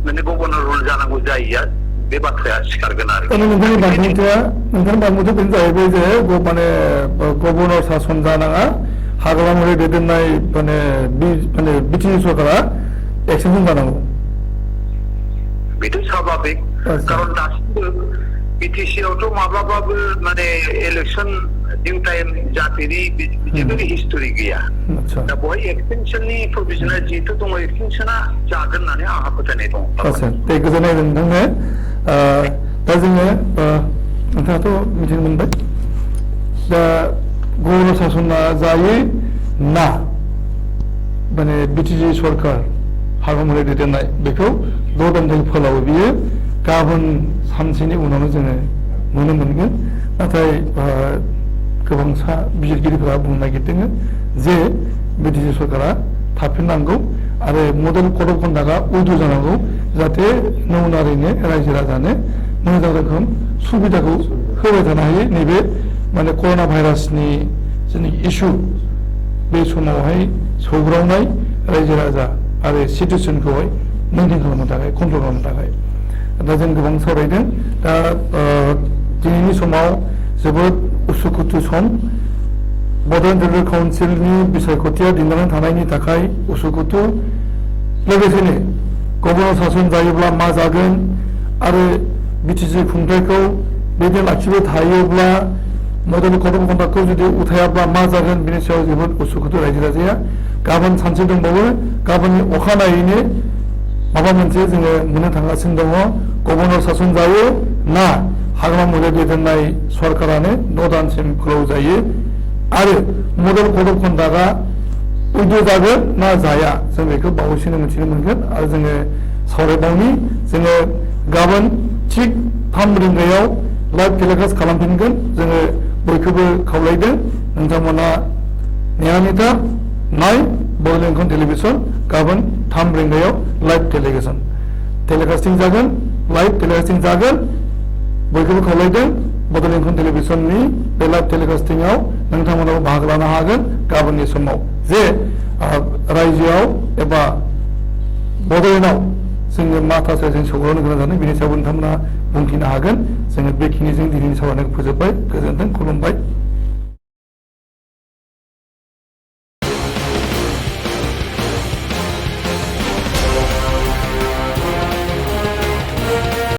माने गभर्नर रुल जानांगौ जायैया बे बाथ्राया सिखारगोन आरो नोंथांनि बानबुंथिया बेनो जाहैबाय जे माने गभर्नर सासन जानाङा हाग्रामा महरै दैदेननाय माने बिटिसि सरकारा एक्सेप्सन जानांगौ बेथ' स्वाभाबिक खारन दासिमबो बिटिसि आवथ' माब्लाबाबो माने इलेक्सन डिउ टाइम जाफेरि बिदिबो हिस्टरि गैया दा बेवहाय एक्सटेनसननि प्रभिजनआ जिहेतु दङ एक्सटेनसना जागोन होननानै आंहा फोथायनाय दं आदसा दे गोजोननाय नोंथांनो दा जोङो नोंथाङाथ' मिथिनो मोनबाय दा गभर्नर सासना जायो ना माने बिटिसि सरकार हाग्रामा महरै दैदेननाय बेखौ 6 दानजों फोलावो बियो गाबोन सानसेनि उनावनो जोङो नुनो मोनगोन नाथाय गोबांसा बिजिरगिरिफोरा बुंनो नागिरदों जे बिटिसि सरकारा थाफिननांगौ आरो मडेल कड अफ कन्डाक्टआ उल्टु जानांगौ जाहाथे नौनारिनो रायजो राजानो मोजां रोखोम सुबिदाखौ होबाय थानो हायो नैबे माने कर'ना भाइरासनि जेनाखि इस्यु बे समावहाय सौग्रावनाय रायजो राजा आरो सिटुएसनखौहाय मेनटेन खालामनो थाखाय कन्ट्रल खालामनो थाखाय दा जों गोबां सावरायदों दा दिनैनि समाव जोबोद उसुखुथु सम बड'लेण्ड फेडारेल काउन्सिलनि बिसायख'थिया दिन्दांनानै थानायनि थाखाय उसुखुथु लोगोसेनो गभर्नर सासन जायोब्ला मा जागोन आरो बिटिसि खुंथायखौ बेबायदि लाखिबाय थायोब्ला मडेल कड अफ कन्डाक्टखौ जुदि उथायाब्ला मा जागोन बेनि सायाव जोबोद उसुखुथु रायजो राजाया गाबोन सानसे दंबावो गाबोननि अखानायैनो माबा मोनसे जोङो मोननो थांगासिनो दङ गभर्नर सासन जायो ना हाग्रामा महरै दैदेननाय सरकारानो 6 दानसिम फोलाव जायो आरो मडेल कड अफ कन्डाक्टआ उल्टु जागोन ना जाया जों बेखौ बावैसोनो मिथिनो मोनगोन आरो जोङो सावरायबावनि जोङो गाबोन थिग 3 रिंगायाव लाइभ टेलिकास्ट खालामफिनगोन जोङो बयखौबो खावलायदों नोंथांमोना नियमिता नाय बड'लेण्ड टेलिभिजन गाबोन 3 रिंगायाव लाइभ टेलिकास्टिं जागोन लाइभ टेलिकास्टिं जागोन बयखौबो खावलायदों बड'लेण्ड टेलिभिजननि बे लाइभ टेलिकास्टिंआव नोंथांमोनाबो बाहागो लानो हागोन गाबोननि समाव जे रायजोआव एबा बड'लेण्डआव जोङो मा थासारिजों सौग्रावनो गोनां जादों बेनि सायाव नोंथांमोना बुंथिनो हागोन जोङो बेखिनिजों दिनैनि सावरायनायखौ फोजोबबाय गोजोन्थों खुलुमबाय